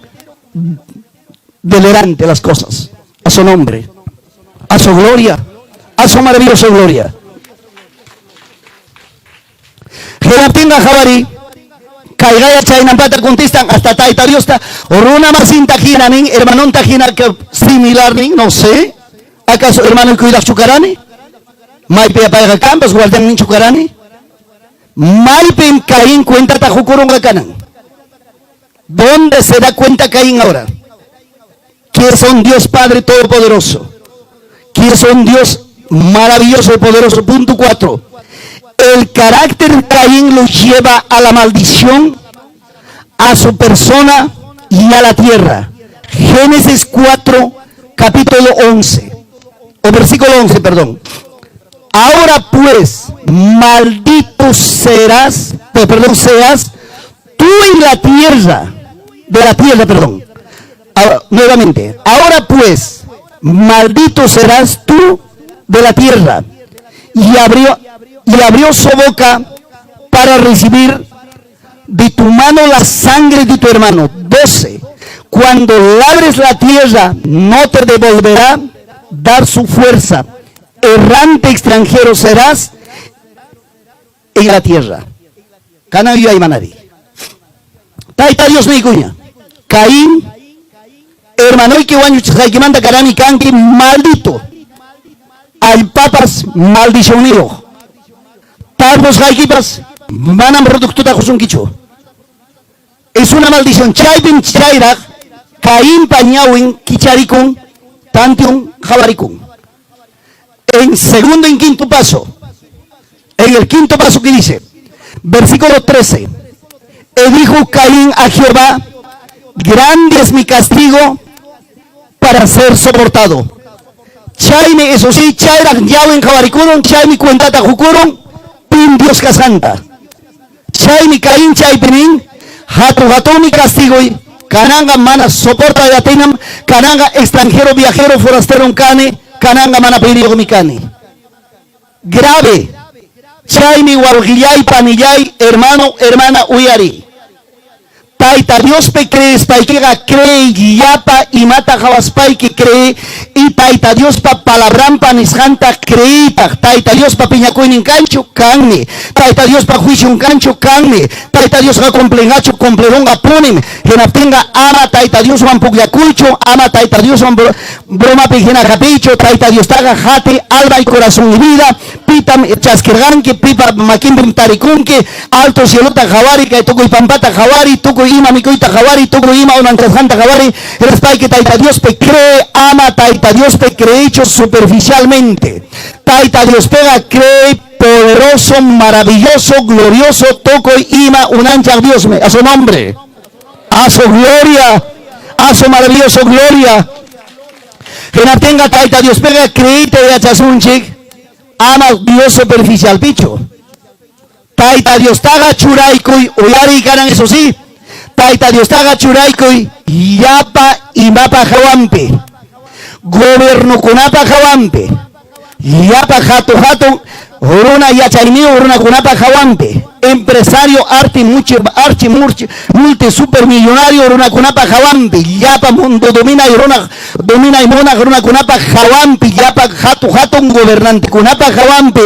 delirante las cosas, a su nombre, a su gloria, a su maravillosa gloria. Hinaptinqa qawari, kayqaya chaynampata contestan hasta Tayta Diosta, runa masinta hina nin, hermanonta hina similar nin, no sé. ¿Acaso hermano cuidaqchu karani? Maypi payqa kanpas guardianninchu karani? Maypim Caín cuentata qukurunqa kanan. ¿Dónde se da cuenta Caín ahora? Que es un Dios Padre Todopoderoso. Que es un Dios maravilloso y poderoso. Punto 4. El carácter de Caín lo lleva a la maldición, a su persona y a la tierra. Génesis 4, capítulo 11. O versículo 11, perdón. Ahora pues, maldito serás, perdón, seas tú en la tierra, de la tierra, perdón. Ahora, nuevamente, ahora pues, maldito serás tú de la tierra. Y abrió su boca para recibir de tu mano la sangre de tu hermano. 12. Cuando labres la tierra, no te devolverá dar su fuerza. Errante extranjero serás en la tierra. Kanan yuyaymanari. Tayta Dios niykuña. Caín, hermanoyki wañuchisqaykimanta kanami kanki maldito. Allpapas maldicionniyuq. Tarpusqaykipas manam productota qusunkichu. Es una maldición. Chaypim chayraq Caínpa ñawin kicharikun, tantiun qawarikun. En segundo y quinto paso, en el quinto paso que dice, versículo 13, y dijo Caín a Jehová: "Grande es mi castigo para ser soportado". Chaymi, eso sí, chayraq ñawin qawarikurun, chaymi cuentata qukurun, pim Dios kasqanta. Chaymi Caín chaypi nin: "Hatu hatumi castigoy, kananqa mana soporta atinam, kananqa extranjero, viajero, forastero kani, kananqa mana piniyuqmi kani". Grave. Chaymi wawqillay, panillay, hermano, hermana, uyari. Tayta Diospi creespaykiqa creey llapa imata qawaspayki cree y Tayta Diospa palabranpa nisqanta creeytaq. Tayta Diospa piñakuynin kanchu? Kanmi. Tayta Diospa juicion kanchu? Kanmi. Tayta Diosqa cumplinqachu? Cumplirunqa punim. Hinaptinqa ama Tayta Dioswan pukllakuychu, ama Tayta Dioswan bromapi hina hapiychu. Tayta Diostaqa hati alma y corazón y vida. Pitam chaskirqanki, pipa makinpim tarikunki. Alto cielota qawari, kay tukuy pampata qawari, tukuy ima mikuyta qawari, tukuy ima unanchasqanta qawari. Hinaspayki Tayta Diospi cree, ama Tayta Diospi creeychu superficialmente. Tayta Diospiqa cree poderoso, maravilloso, glorioso, tukuy ima unanchaq Diosmi. A su nombre, a su gloria, a su maravilloso gloria. Hinaptinqa Tayta Diospiqa creeyta yachasunchik, ama Dios superficial pichu. Tayta Diostaqa churaykuy, uyariy kanan, eso sí. Tayta Diostaqa churaykuy llapa imapa hawanpi. Gobiernokunapa hawanpi. Llapa hatu hatun runa yachayniyuq runakunapa hawanpi. Empresario arti muchi archi murchi multi supermillonario runakunapa hawanpi. Llapa mundo dominay runa dominay munaq runakunapa hawanpi. Llapa hatu hatun gobernantekunapa hawanpi.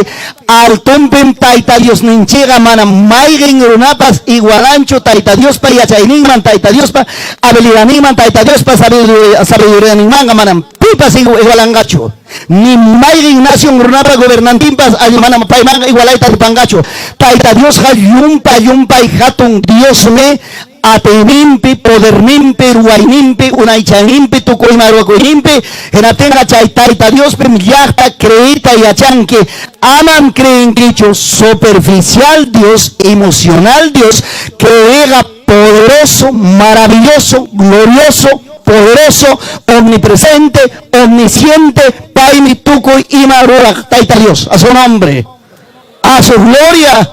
Altonpim Tayta Diosninchikqa mana mayqin runapas igualanchu Tayta Diospa yachayninman, Tayta Diospa habilidadninman, Tayta Diospa sabiduríaninmanqa manam pipas igualanqachu. Ni mayqin nación runapa gobernantinpas manam paymanqa igualayta atipanqachu. Tayta Diosqa llumpa llumpay hatun Diosmi, atiyninpi, poderninpi, ruwayninpi, unaychayninpi, tukuy ima ruwakuyninpi. Hinaptinqa chay Tayta Diospim llaqta creeyta yachanki. Amam creenkichu superficial Dios, emocional Dios, creeyqa poderoso. Poderoso, maravilloso, glorioso, poderoso, omnipresente, omnisciente, paymi tukuy ima ruraq Tayta Dios. A su nombre, a su gloria.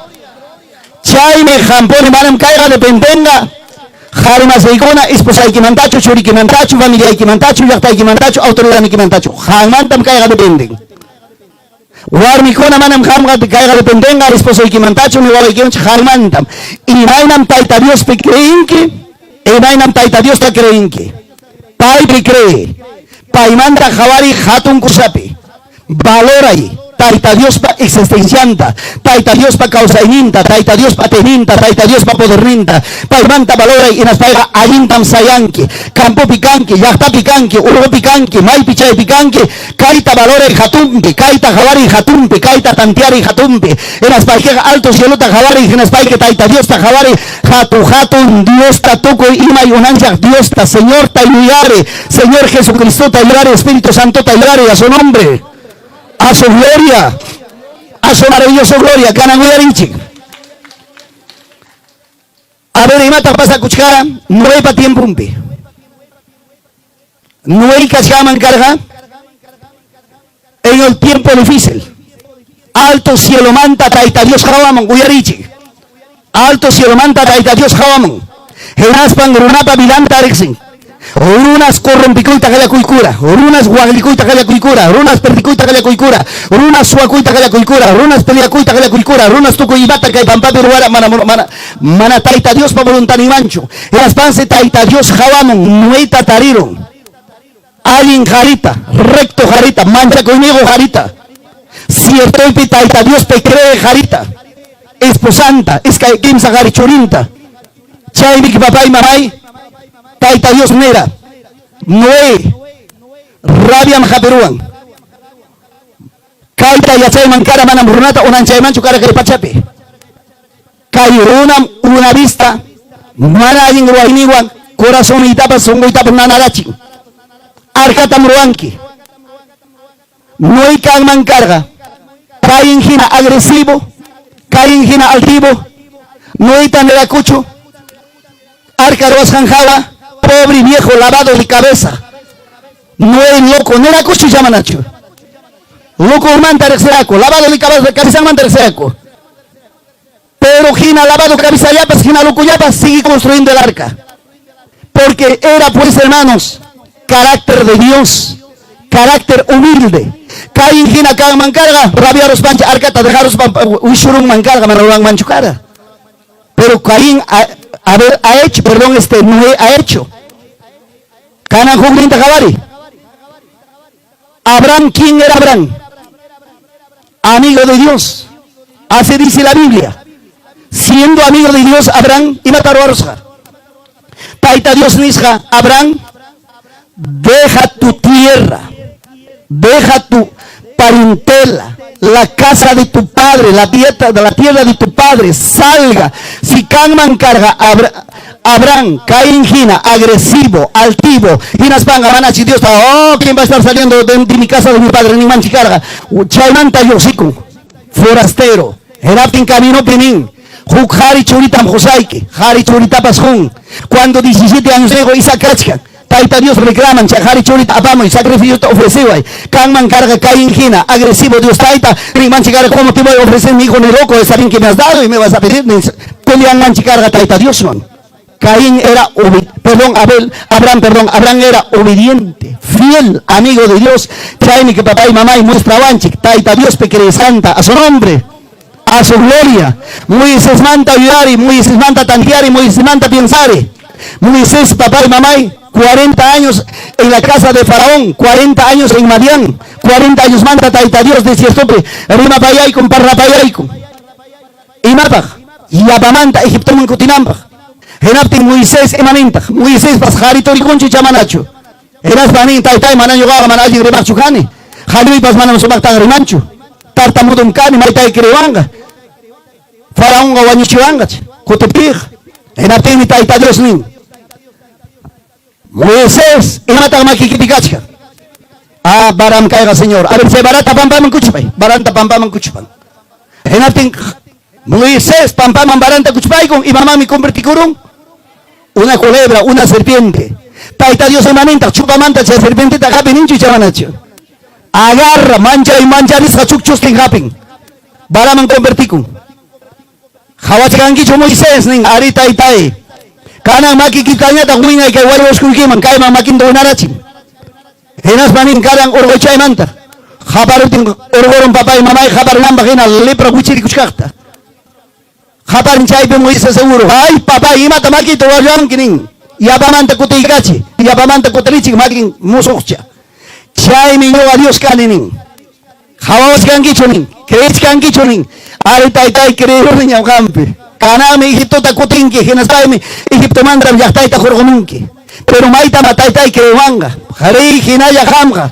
Chaymi qampuni manam kayqa dependenqa qarimasaykuna esposaykimantachu, churikimantachu, familiaykimantachu, llaqtaykimantachu, autoridadnikimantachu. Qanmantam kayqa dependen. Warmikuna manam qamqa kayqa dependenqa esposoykimantachu ni wawaykimantachu, qanmantam. Imaynam Tayta Diospi creenki, imaynam Tayta Diosta creenki. Paypi cree. Paymanta qhawariy hatun kusapi. Valoray Tayta Diospa existencianta, Tayta Diospa kawsayninta, Tayta Diospa atiyninta, Tayta Diospa poderninta. Paymanta valoray hinaspayqa allintam sayanki. Campopi kanki, llaqtapi kanki, urqupi kanki, maypi chaypi kanki, kayta valoray hatunpi, kayta qhawariy hatunpi, kayta tanteariy hatunpi. Hinaspaykiqa alto cielota qhawariy, hinaspayki Tayta Diosta qhawariy, hatu hatun Diosta, tukuy imay unanchaq Diosta, Señorta yuyari, Señor Jesucristota yuyari, Espíritu Santota yuyari, a su nombre, a su gloria, a su maravilloso gloria, kanan uyarinchik. A ver, imataq pasakuchkara Noepa tiemponpi? Noé kachkaman karqa en el tiempo difícil. Alto cielomanta Tayta Dios qawamun, uyarichik. Alto cielomanta Tayta Dios qawamun. Hinaspan runapa vidanta riqsin. Runas corrompikuyta qallakuykura, runas waqllikuyta qallakuykura, runas perdikuyta qallakuykura, runas suwakuyta qallakuykura, runas peleakuyta qallakuykura, runas tukuy imata kay pampapi ruwara mana mana mana Tayta Diospa voluntadninmanchu. Hinaspansi Tayta Dios qawamun, Noeta tarirun. Allin qarita, recto qarita, manchakuyniyuq qarita. Ciertoypi Tayta Diospi cree qarita. Esposanta, iskay kimsa qari churinta. Chaymi papay mamay Tayta Dios nira, Noé, rabiam hapiruwan. Kayta yachayman kara manam runata unanchaymanchu kara kay pachapi. Kay runam una vista mana allin ruwayninwan corazonniytapas sunquytapas nanarachin. Arcatam ruwanki. Noé kanman karqa Caín hina agresivo, Caín hina altivo, Noeta nirakuchu arca ruwasqan hawa, pobre viejo lavado de cabeza. Noé loco, nirakuchu llamanachu. Loco urmanta riqsiraku, lavado de cabeza, cabezanmanta riqsiraku. Pero hina lavado cabezallapas, hina locollapas, sigue construyendo el arca. Porque era, pues, hermanos, carácter de Dios, carácter humilde. Caín hina kanman karqa, rabiaruspancha arcata dejaruspan wishurunman karqa, mana ruranmanchu kara. Pero Caín, a ver, ha hecho, perdón, Noé ha hecho. Kanan hukninta qhawari. Abraham, ¿quién era Abraham? Amigo de Dios. Así dice la Biblia. Siendo amigo de Dios, Abraham, imata ruwarusqa. Tayta Dios nisqa, Abraham, deja tu tierra, deja tu parentela, la casa de tu padre, la dieta de la tierra de tu padre, salga. Si kanman karqa Abraham, Caín hina, agresivo, altivo, hinaspanga manachi Dios, oh, ¿quién va a estar saliendo de mi casa de mi padre? Ninmanchi karqa. Chaymanta lluqsikun, forastero, hinaptin caminopi nin, huk qhari churitam qusayki, qhari churitapas qun. Cuando 17 años luego Isaac kachkan, Tayta Dios reclaman, chay qhari churita apamuy, sacrificiota ofreceway. Kanman karqa Caín hina, agresivo Dios Tayta, ninmanchi karqa, ¿cómo te voy a ofrecer mi hijo ni loco? Está bien que me has dado y me vas a pedir, peleanmanchi karqa Tayta Dioswan. Caín era, perdón, Abel, Abraham, perdón, Abraham era obediente, fiel, amigo de Dios. Chaymi que papá y mamá y muestrawanchik, Tayta Dios santa, a su nombre, a su gloria. Moisés manta ayudar, Moisés manta tantear, Moisés manta pensar. Moisés, papá y mamá, 40 años en la casa de Faraón, 40 años en Madián, 40 años manta Tayta Dios desiertopi, rimapayaykum, parlapayaykum. Imapaq, yapamanta Egiptoman kutinanpaq. Hinaptin Moisés imanintaq, Moiséspas qhari turikunchu chamanachu. Hinaspa nin, taytay, mana ñuqaqa mana allin rimaqchu kani. Qalluypas manam sumaqtaqa rimanchu. Tartamudum kani, maytay crewanqa. Faraonqa wañuchiwanqa kutipiyqa. Hinaptinmi Tayta Dios nin, Moisés, imataq makiykipi kachkan? Ah, varam kayqa, Señor. A ver, chay varata pampaman kuchpay. Varanta pampaman kuchpan. Hinaptin Moisés pampaman varanta kuchpaykun, imamanmi convertikurun? Una culebra, una serpiente. Tayta Dios imanintaq chupamanta chay serpienteta hapin ninchu icha manachu? Agarra, manchay mancharisqa chukchustin hapin. Varaman convertikun. Qhawachkankichu Moisés nin, arí taytay. Kanan makikitañataq wiñay kay wallwasquykiman kayman makinta winarachin. Hinaspa nin karan urquchaymanta. Qaparuptin urqurun papay mamay qaparinanpaq hina lepra wichirikuchkaqta. Qaparin chaypi Moisés seguro. Ay papay imata makita wallanki nin. Yapamanta kutiykachi, yapamanta kutirichik makin musuqcha. Chaymi ñuqa Dios kani nin. Qhawawachkankichu nin, creechkankichu nin. Ari taytay creeruni ñawqanpi. Kananmi Egiptota kutinki, hinaspaymi Egiptomantam llaqtayta hurqumunki. Pero maytam taytay creewanqa. Riy hinalla qamqa.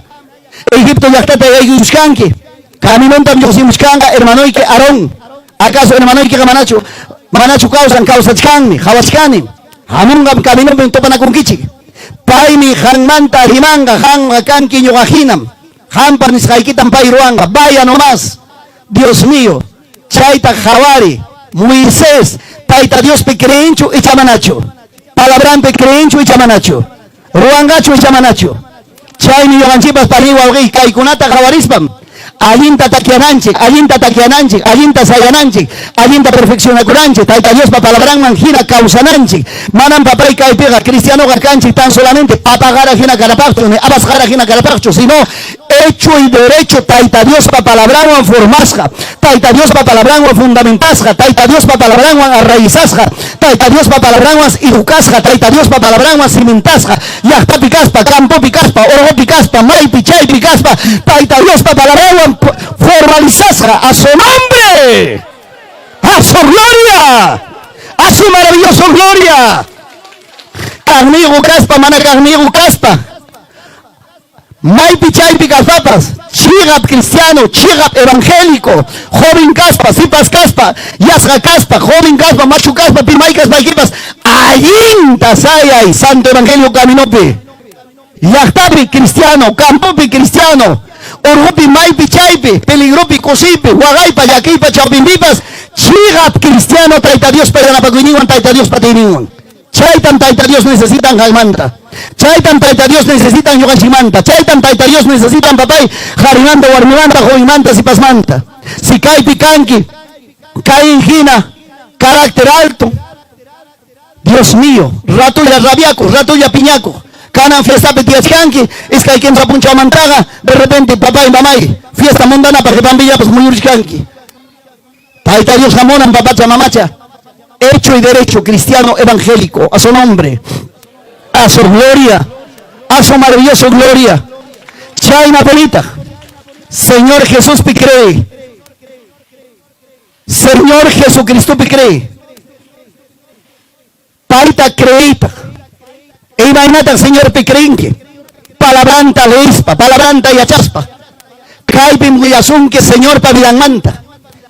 Egipto llaqtata yaykuyuchkanki. Caminontam lluqsimuchkanqa hermanoyki Aarón. Acaso hermanoykiqa manachu manachu kawsan kawsachkanmi, qawachkanim. Hamunqam caminopim tupanakunkichik. Paymi qanmanta rimanqa, qamqa kanki ñuqa hinam. Qampa nisqaykitam pay ruwanqa. Vaya nomás, Dios mío, chayta qhawari. Moisés, Tayta Diospi creenchu icha manachu? Palabranpi creenchu icha manachu? Ruwanqachu icha manachu? Chaymi ñuqanchikpas pani wawqiy kaykunata qhawarispam allinta takyananchik, allinta takyananchik, allinta sayananchik, allinta perfeccionakunanchik, Tayta Diospa palabranman hina kawsananchik. Manam papay kaypiqa cristianoqa kanchik tan solamente papa qara hina kanapaqchu, ni habas qara hina kanapaqchu, sino hecho y derecho Tayta Diospa palabranwan formasqa, Tayta Diospa palabranwan fundamentasqa, Tayta Diospa palabranwan arraizasqa, Tayta Diospa palabranwan educasqa, Tayta Diospa palabranwan cimentasqa, llaqtapi kaspa, campopi kaspa, urqupi kaspa, maypi chaypi kaspa, Tayta Diospa palabranwan formalizasqa. A su nombre, a su gloria, a su maravilloso gloria. Kaqniyuq kaspa, mana kaqniyuq kaspa, maypi chaypi kaspapas, chiqap cristiano, chiqap evangélico, joven kaspa, sipas kaspa, yasqa kaspa, joven kaspa, machu kaspa, pi may kaspaykipas, allinta sayay santo evangelio caminopi. Llaqtapi cristiano, campopi cristiano, urqupi maypi chaypi, peligropi kusiypi, waqaypa llakiypa chawpinpipas, chiqap cristiano Tayta Diospa yanapakuyninwan, Tayta Diospa atiyninwan. Chaytam Tayta Dios necesitan qanmanta. Chaytam Tayta Dios necesitan ñuqanchikmanta. Chaytam Tayta Dios necesitan papay qarimanta, warmimanta, jovenmanta, sipasmanta. Si kaypi kanki, Caín hina, carácter alto. Dios mío, ratulla rabiakuq, ratulla piñakuq. Kanan fiestapi tiyachkanki, iskay kimsa punchawmantaqa, de repente papay, mamay, fiesta mundanapaq qipanpillapas muyurichkanki. Tayta Dios hamunan papacha, mamacha, hecho y derecho cristiano evangélico, a su nombre, a su gloria, a su maravilloso gloria. Chayna bonita, Señor Jesús pi cree. Señor Jesucristo pi cree. Payta creeytaq. Imaynataq Señorpi creenki? Palabranta leespa, palabranta yachaspa. Kaypim willasunki Señorpa vidanmanta.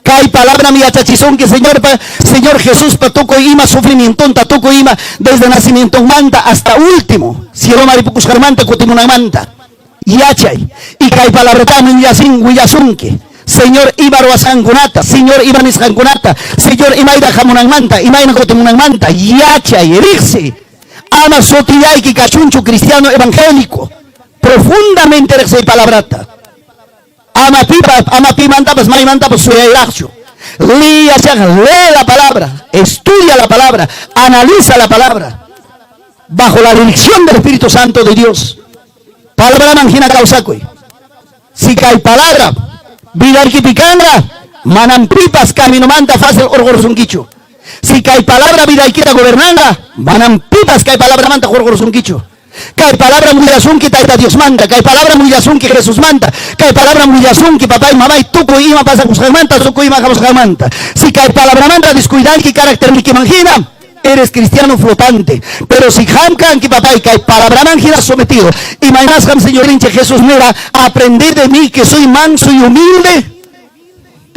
Kay palabram yachachisunki Señorpa, Señor Jesuspa tukuy ima sufrimientonta, tukuy ima desde nacimientonmanta hasta último, cielo maripukusqanmanta kutimunanmanta. Yachay. Y kay palabratami willasin willasunki. Señor ima ruwasqankunata, Señor ima nisqankunata, Señor imayna hamunanmanta, imayna kutimunanmanta, yachay, riqsi. Ama sutillayki kachunchu cristiano evangélico. Profundamente riqsiy palabrata. Ama pipa, ama pimantapas, maymantapas suyayraqchu. Liyachaq, lee la palabra, estudia la palabra, analiza la palabra. Bajo la dirección del Espíritu Santo de Dios. Palabraman hina kawsakuy. Si kay palabra vidaykipi kanqa, manam pipas caminomanta fácil hurqursunkichu. Si kay palabra vidaykita gobernanqa, manam pipas kay palabramanta hurqursunkichu. Kay palabra willasunki Tayta Diosmanta, kay palabra willasunki Jesusmanta, kay palabra willasunki papay, mamay, tukuy ima pasakusqanmanta, tukuy ima hamusqanmanta. Si kay palabramanta descuidanki caracternikiman hina, eres cristiano flotante. Pero si qam kanki papay, kay palabraman hina sometido, imaynasqam Señorninchik Jesús nira, aprended de mí que soy manso y humilde,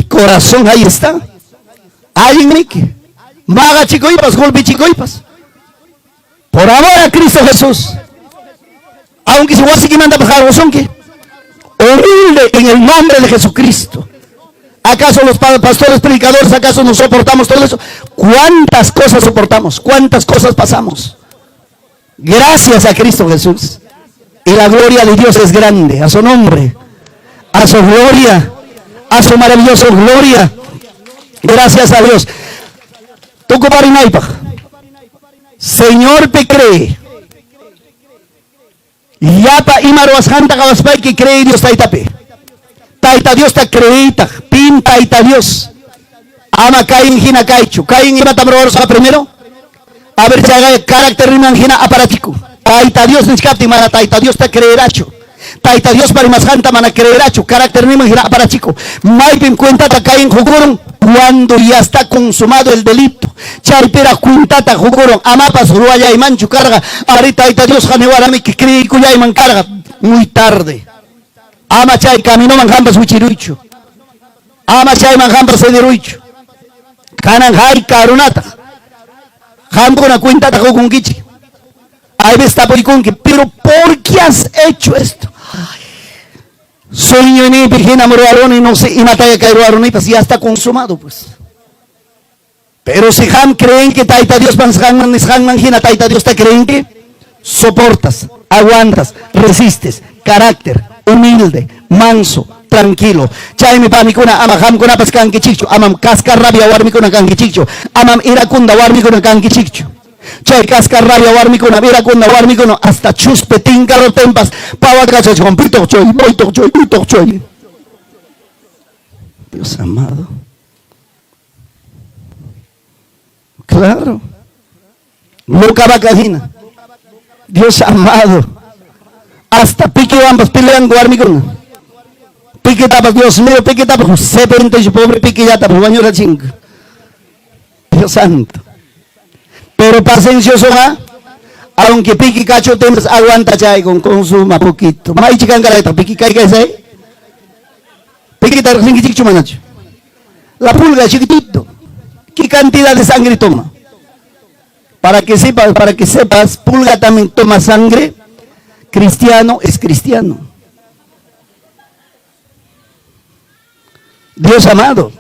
corazón ahí está. Allinniki, maqachikuypas, golpichikuypas. Por amor a Cristo Jesús. Aunque si wasikimantapas qarqusunki, humilde en el nombre de Jesucristo. ¿Acaso los pastores, predicadores, acaso no soportamos todo eso? ¿Cuántas cosas soportamos? ¿Cuántas cosas pasamos? Gracias a Cristo Jesús. Y la gloria de Dios es grande. A su nombre. A su gloria. A su maravillosa gloria. Gracias a Dios. Tukuparinaypaq. Señorpi cree. Llapa ima ruwasqanta qawaspayki creey Dios Taytapi. Tayta Diosta creeytaq. Pim Tayta Dios? Ama Caín hina kaychu. Caín imatam ruwarusqa primero? A ver, chayqa carácterninman hina aparachiku. Tayta Dios nichkaptin mana Tayta Diosta creerachu. Tayta Diospa rimasqanta mana creerachu. Carácterninman hina aparachiku. Maypim cuentata Caín qukurun? Cuando ya está consumado el delito. Chaypiraq cuentata qukurun. Amapas ruwallaymanchu karqa. Arí, Tayta Diosqa niwaramiki creeykullayman karqa. Muy tarde. Ama chay caminoman qampas wichiruychu. Ama chayman qampas cederuychu. Kanan hayka runataq qamkuna cuentata qukunkichik. Hay veces tapuykunki, pero ¿por qué has hecho esto? Sueñoyniypi hinam ruwaruni, no sé imataya kay ruwarunipas, ya está consumado pues. Pero si qam creenki Tayta Diospa nisqanman nisqanman hina Tayta Diosta creenki, soportas, aguantas, resistes, carácter, humilde, manso, tranquilo. Chaymi panikuna ama qamkunapas kankichikchu, amam cascarrabia warmikuna kankichikchu, amam irakunda warmikuna kankichikchu. Chay cascarrabia warmikuna, irakunda warmikuna, hasta chuspe tinkarotempas, pawakachachwan, pitoqchoy, moytoqchoy, pitoqchoy. Dios amado. Claro. Loca vaca hina. Dios amado. Hasta piquiwanpas peleanku warmikuna. Piquitapas, Dios mío, piquitapas, sepente pobre piquillatapas wañurachinku. Dios santo. Pero pacienciosoqa, aunque piqui kachutinpas aguanta chaykun, consuma poquito. Maychi kankaraytaq piqui kaykaysay? Piquita riqsinkichikchu manachu? La pulga chiquitito. ¿Qué cantidad de sangre toma? Para que sepas, pulga también toma sangre. Cristiano es cristiano. Dios amado.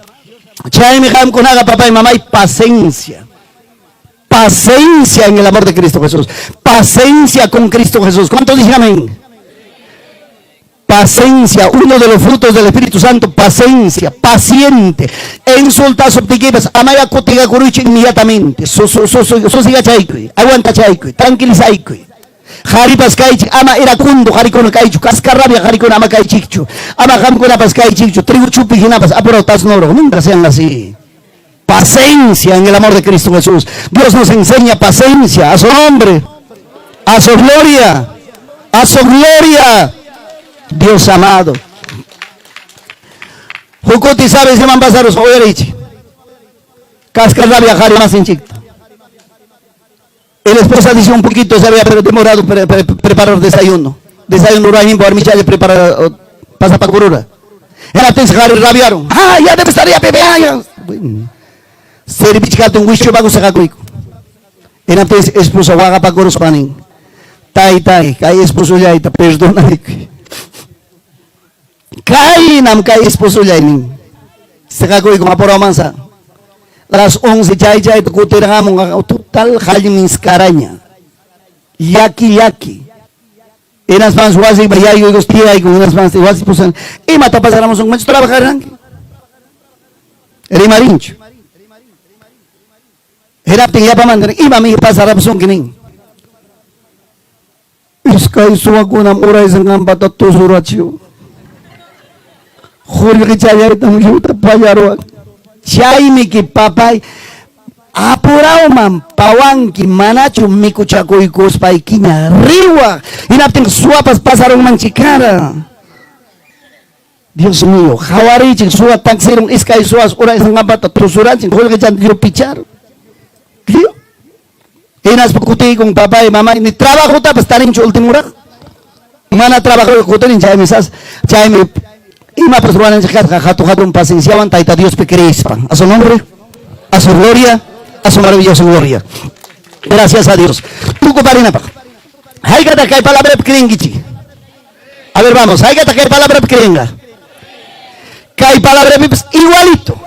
Chaymi qamkunaqa papá y mamá y paciencia. Paciencia en el amor de Cristo Jesús. Paciencia con Cristo Jesús. ¿Cuántos dicen amén? Paciencia, uno de los frutos del Espíritu Santo, paciencia, paciente. Insultasuptikipas, amaya kutiqakuruychu inmediatamente. Susigachaykuy, aguantachaykuy, tranquilizaykuy. Qaripas kaychik, ama iracundo qarikuna kaychu, cascarrabia qarikuna ama kaychikchu. Ama qamkunapas kaychikchu, trigo chupi hinapas apurado tasnoro, nunca sean así. Paciencia en el amor de Cristo Jesús. Dios nos enseña paciencia a su nombre, a su gloria, a su gloria. Dios amado. Huk kuti sabes iman pasarusqa uyariychik. Cascarrabia qari masinchikta. El esposa dice un poquito se había demorado preparar desayuno. Desayuno rurayninpa warmichalla preparar pasapakurura. Hinaptinsi qari rabiaron. Ah, ya debe estar ya bebé. Bueno. Servichkaptin wischupaku saqakuyku. Hinaptinsi esposa waqapakuruspa nin. Taytay, kay esposollayta perdonaykuy. Kaynam kay esposollay nin. Saqakuyku apuramansa. Las 11 chay chayta kutirqamun total qallmiskaraña. Llaki llaki. Hinaspansi wasiypa yaykuykus tiyaykun hinaspansi wasi pusan imata pasaramusun manchu trabajaranki. Rimarinchu. Hinaptin yapamanta imami pasaramusunki nin. Iskay suwakunam uraysinqanpata tusurachiwan. Qullqichallaytam lliwta pallaruwan. Chaymiki papay apurawman pawanki manachu mikuchakuykuspaykiña riwaq. Hinaptin suwapas pasarunmanchik kara. Dios mío, qawariychik suwa taxirun iskay suwas uraysinqanpata tusurachin qullqichanta lliw picharun. Lliw. Hinaspa kutiykun papay mamay ni trabajotapas tarinchu ultimuraq. Mana trabajo kutirin chaymi sas chaymi imapas ruwananchik kasqa hatu hatun pacienciawan Tayta Diospi creespa. A su nombre, a su gloria, a su maravillosa gloria. Gracias a Dios. Tukuparinapaq. Haykataq kay palabrapi creenkichik? A ver, vamos, haykataq kay palabrapi creenqa? Kay palabrapipas igualito.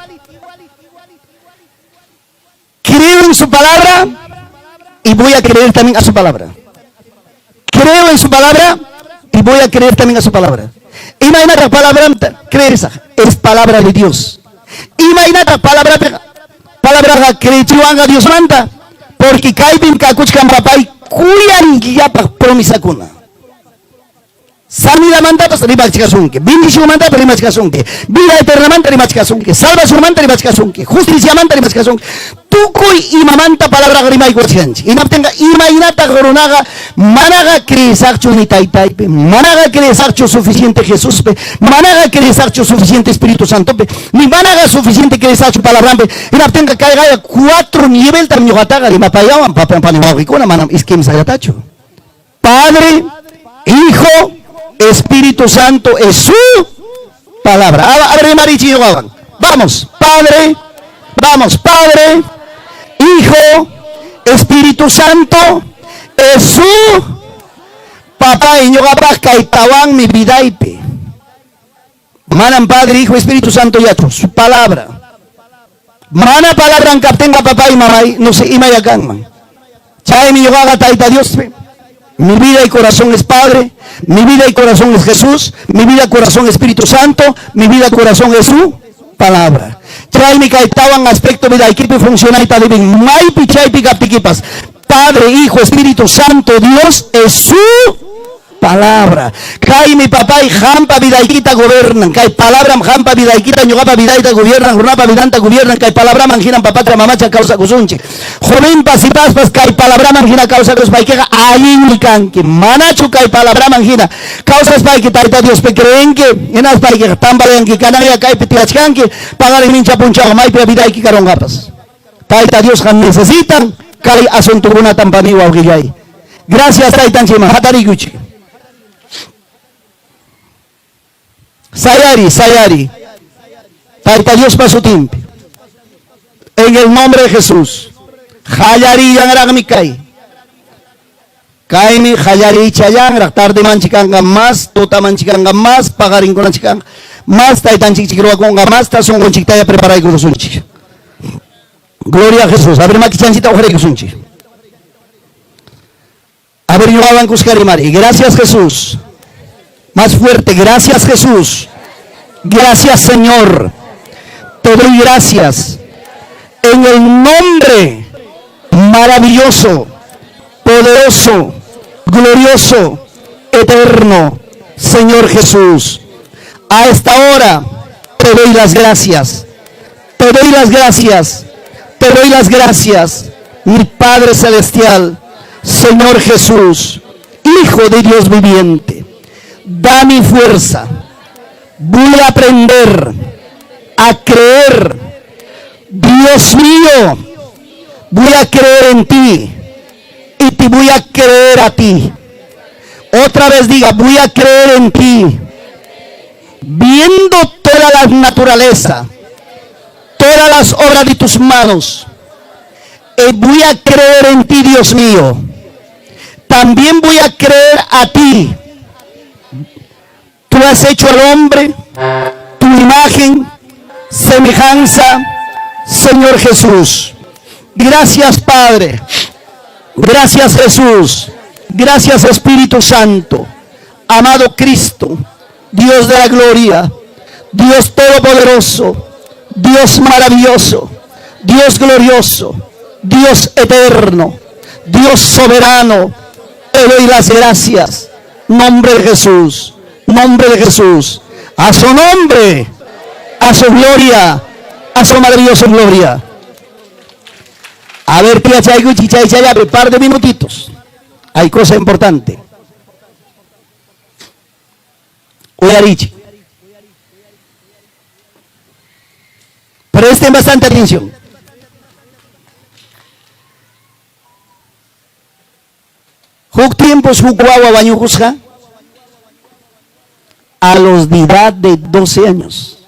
Creo en su palabra y voy a creer también a su palabra. Creo en su palabra y voy a creer también a su palabra. Imaynataq palabranta creerisaq? Es palabra de Dios. Imaynataq palabrapiqa palabraqa creechiwanqa Diosmanta? Porque kaypim kakuchkan papay kuyanllapaq promisakuna. Sanidamantapas rimachkasunki, bendicionmantapas rimachkasunki, vida eternamanta rimachkasunki, salvacionmanta rimachkasunki, justiciamanta rimachkasunki, tukuy imamanta palabraqa rimaykuwachkanchik. Hinaptinqa imaynataq runaqa manaqa creesaqchu ni taytaypi, manaqa creesaqchu suficiente Jesuspi, manaqa creesaqchu suficiente Espíritu Santopi, ni manaqa suficiente creesaqchu palabranpi. Hinaptinqa kayqaya cuatro niveltam ñuqataqa rimapayawan papá pani wawqikuna, manam iskay-kimsallatachu. Padre, Hijo, Espíritu Santo es su palabra. A ver, rimarichi ñuqawan. Vamos, Padre, vamos, Padre, Hijo, Espíritu Santo es su papá y ñuqapaq kay tawanmi vidaypi. Manam Padre, Hijo, Espíritu Santo yachu, su palabra. Mana palabran kaptinqa papá y mamay, no sé, imaya kanman. Chaymi ñuqaqa Tayta Diospi, mi vida y corazón es Padre, mi vida y corazón es Jesús, mi vida corazón Espíritu Santo, mi vida corazón es su palabra. Chaymi kay tawan aspecto vidaykipi funcionayta deben maypi chaypi kaptikipas. Padre, Hijo, Espíritu Santo, Dios es su palabra. Kaymi papay qampa vidaykita gobernan. Kay palabram qampa vidaykita, ñuqapa vidayta gobiernan, runapa vidanta gobiernan. Kay palabraman hinam papacha mamacha kawsakusunchik. Jovenpas sipaspas kay palabraman hina kawsakuspaykiqa allinmi kanki. Manachu kay palabraman hina kawsaspayki Tayta Diospi creenki, hinaspaykiqa tambaleanki, kananya kaypi tiyachkanki, paqarin mincha punchawqa maypi vidayki karunqapas. Tayta Diosqa necesitan kay asuntokunatam pani wawqillay. Gracias Taytanchikman hatariykuchik. Sayari, sayari. Tayta Diospa sutinpi. En el nombre de Jesús. Qallarillanraqmi kay. Kaymi qallariychallanraq tardemanchik kanqa más, tutamanchik kanqa más, paqarinkunanchik kanqa más, taytanchikchik ruwakunqa masta, sunqunchiktaya preparaykusunchik. Gloria a Jesús. A ver, makichanchita uqraykusunchik. A ver, ñuqawan kuska rimari. Gracias Jesús. Más fuerte, gracias Jesús. Gracias Señor. Te doy gracias. En el nombre maravilloso, poderoso, glorioso, eterno, Señor Jesús. A esta hora te doy las gracias. Te doy las gracias. Te doy las gracias, mi Padre Celestial, Señor Jesús, Hijo de Dios viviente. Da mi fuerza. Voy a aprender a creer. Dios mío, voy a creer en ti y te voy a creer a ti. Otra vez diga, voy a creer en ti. Viendo toda la naturaleza, todas las obras de tus manos, y voy a creer en ti, Dios mío. También voy a creer a ti. Tú has hecho al hombre tu imagen, semejanza, Señor Jesús. Gracias, Padre. Gracias, Jesús. Gracias, Espíritu Santo. Amado Cristo, Dios de la gloria, Dios todopoderoso, Dios maravilloso, Dios glorioso, Dios eterno, Dios soberano, te doy las gracias. Nombre de Jesús, nombre de Jesús, a su nombre, a su gloria, a su maravillosa gloria. A ver, tía Chayguchi, chay chayape, par de minutitos. Hay cosa importante. Uyarichi. Presten bastante atención. Huk tiempos huk wawa wañukusqa a los de edad de 12 años.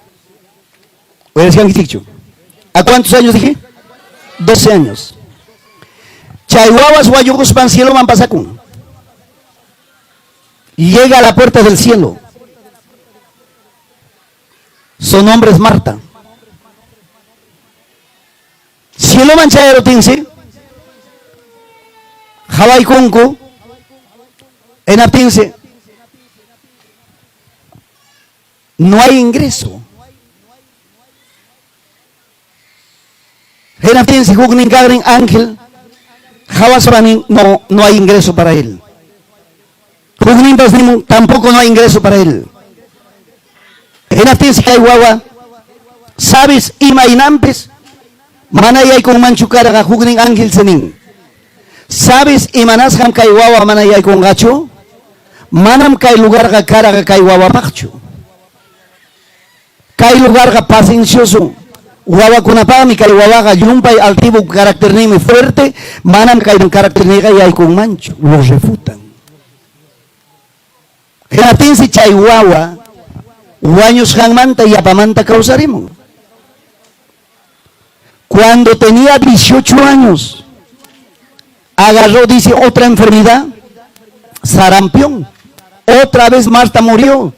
Uyarishkankichikchu? ¿A cuántos años dije? 12 años. Chay wawas wañukuspan cieloman pasakun. Llega a la puerta del cielo. Su nombre es Marta. Cieloman chayaruptinsi, qawaykunku. Hinaptinsi no hay ingreso. Hinaptinsi huknin kaqnin ángel qawaspa nin, no, no hay ingreso para él. Hukninpas nimun, tampoco no hay ingreso para él. Hinaptinsi kay wawa, sabes imaynanpis mana yaykunmanchu karqa. Huknin ángel se nin, sabes imanasqam kay wawa mana yaykunqachu? Manam kay lugarqa karqa kay wawapaqchu. Kay lugarqa paciencioso wawakunapaqmi. Kay wawaqa llumpay altivo, caracterninmi fuerte, manam kay caracterninqa yaykunmanchu. Lo refutan. Hinaptinsi chay wawa wañusqanmanta yapamanta kawsarimun. Cuando tenía 18 años, agarró, dice, otra enfermedad, sarampión. Otra vez Marta murió.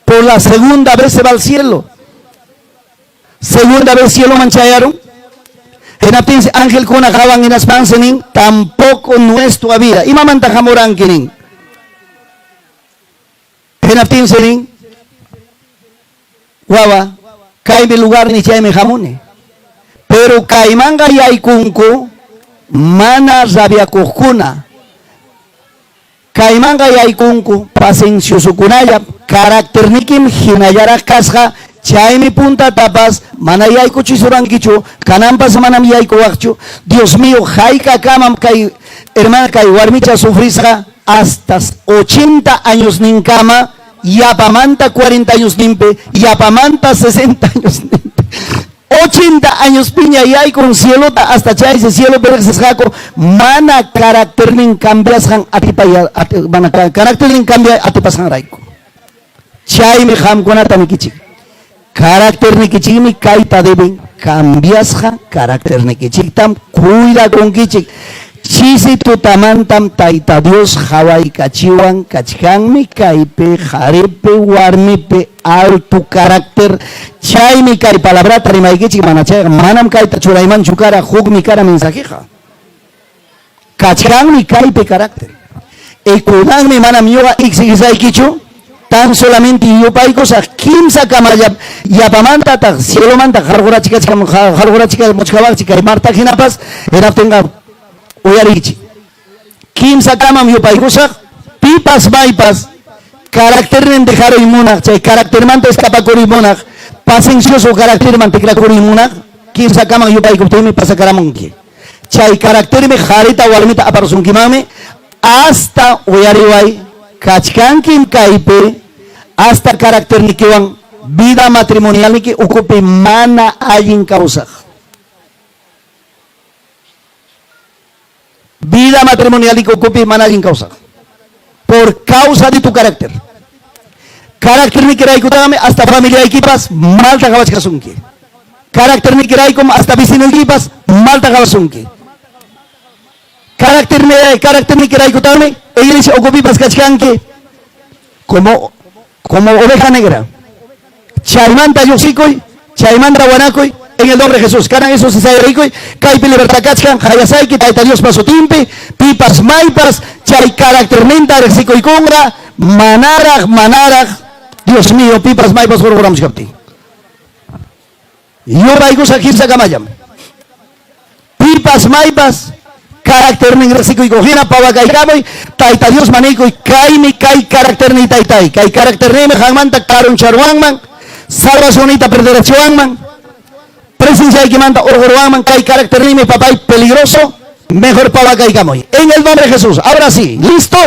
Por la segunda vez se va al cielo. Segunda vez cieloman chayarun. Hinaptinsi angelkuna qawan hinaspansi nin, tampoco no es tu vida. Imamanta hamuranki nin. Hinaptinsi nin, wawa, kaymi lugarni, chaymi hamuni. Pero kaymanqa yaykunku mana rabiakuqkuna. Kaymanqa yaykunku pacienciosokunalla, caracternikim hinallaraq kasqa, chaymi puntatapas mana yaykuchisurankichu, kananpas manam yaykuwaqchu. Dios mío, haykakamam kay hermana, kay warmicha sufrisqa? Hasta 80 años ninkama, yapamanta 40 años nimpi, yapamanta 60 años nimpi. 80 años piña yaykun cielota, hasta chaysi cielopi riqsisqaku mana caracternin cambiasqan atipay mana caracternin cambia atipasqanrayku. Chaymi qamkunata nikichik. Caracternikichikmi kayta deben cambiasqa, caracternikichiktam cuidakunkichik. Chisi tutamantam Tayta Dios qawaykachiwan, kachkanmi kaypi qaripi warmipi alto carácter. Chaymi kay palabrata rimaykichik, mana chayqa manam kayta churaymanchu kara, hukmi kara mensajeqa. Kachkanmi kaypi carácter. Y kunanmi manam ñuqa exigisaykichu, tan solamente yupaykusaq kimsa kamalla, yapamantataq cielomanta qarqurachikachkam qarqurachikamuchkawaqchik kay Marta hinapas. Hinaptinqa uyariychik. Kimsa kamam yupaykusaq, pipas maypas caracternin dejaruy munaq, chay caractermanta escapakuriy munaq, paciencioso caracterman tikrakuriy munaq, kimsa kaman yupaykuptinmi pasakaramunki. Chay caractermi qarita warmita aparusunkimanmi hasta, uyariway, kachkankim kaypi hasta caracternikiwan vida matrimonialniki ukupi mana allin kawsaq. Vida matrimonialniki ukupi mana allin kawsaq. Por causa de tu carácter. Caracternikiraykutaqmi hasta familiaykipas malta qawachkasunki. Caracternikiraykum hasta vecinoykipas malta qawasunki. Caracternikiraykutaqmi iglesia ukupipas kachkanki como oveja negra. Chaymanta lluqsikuy, chaymanta wanakuy en el nombre de Jesús. Kanan Jesús isayarikuy, kaypi libertad kachkan, hayasayki Tayta Diospa sutinpi, pipas maypas chay caracterninta riqsikuykunqa manaraq manaraq, Dios mío, pipas maypas hurquramuchkaptin. Yupaykusaq kimsa kamallam. Pipas maypas caracternin riqsikuykuq hina pawakaykamuy, Tayta Dios manikuy, kaymi kay caracterni, Taytay, kay caracternimi qanmanta karuncharuwanman, salvacionita perderachiwanman, presenciaykimanta hurquruwanman, kay caracternimi, papay, peligroso, mejor pawakaykamuy. En el nombre de Jesús. Ahora sí, ¿listos?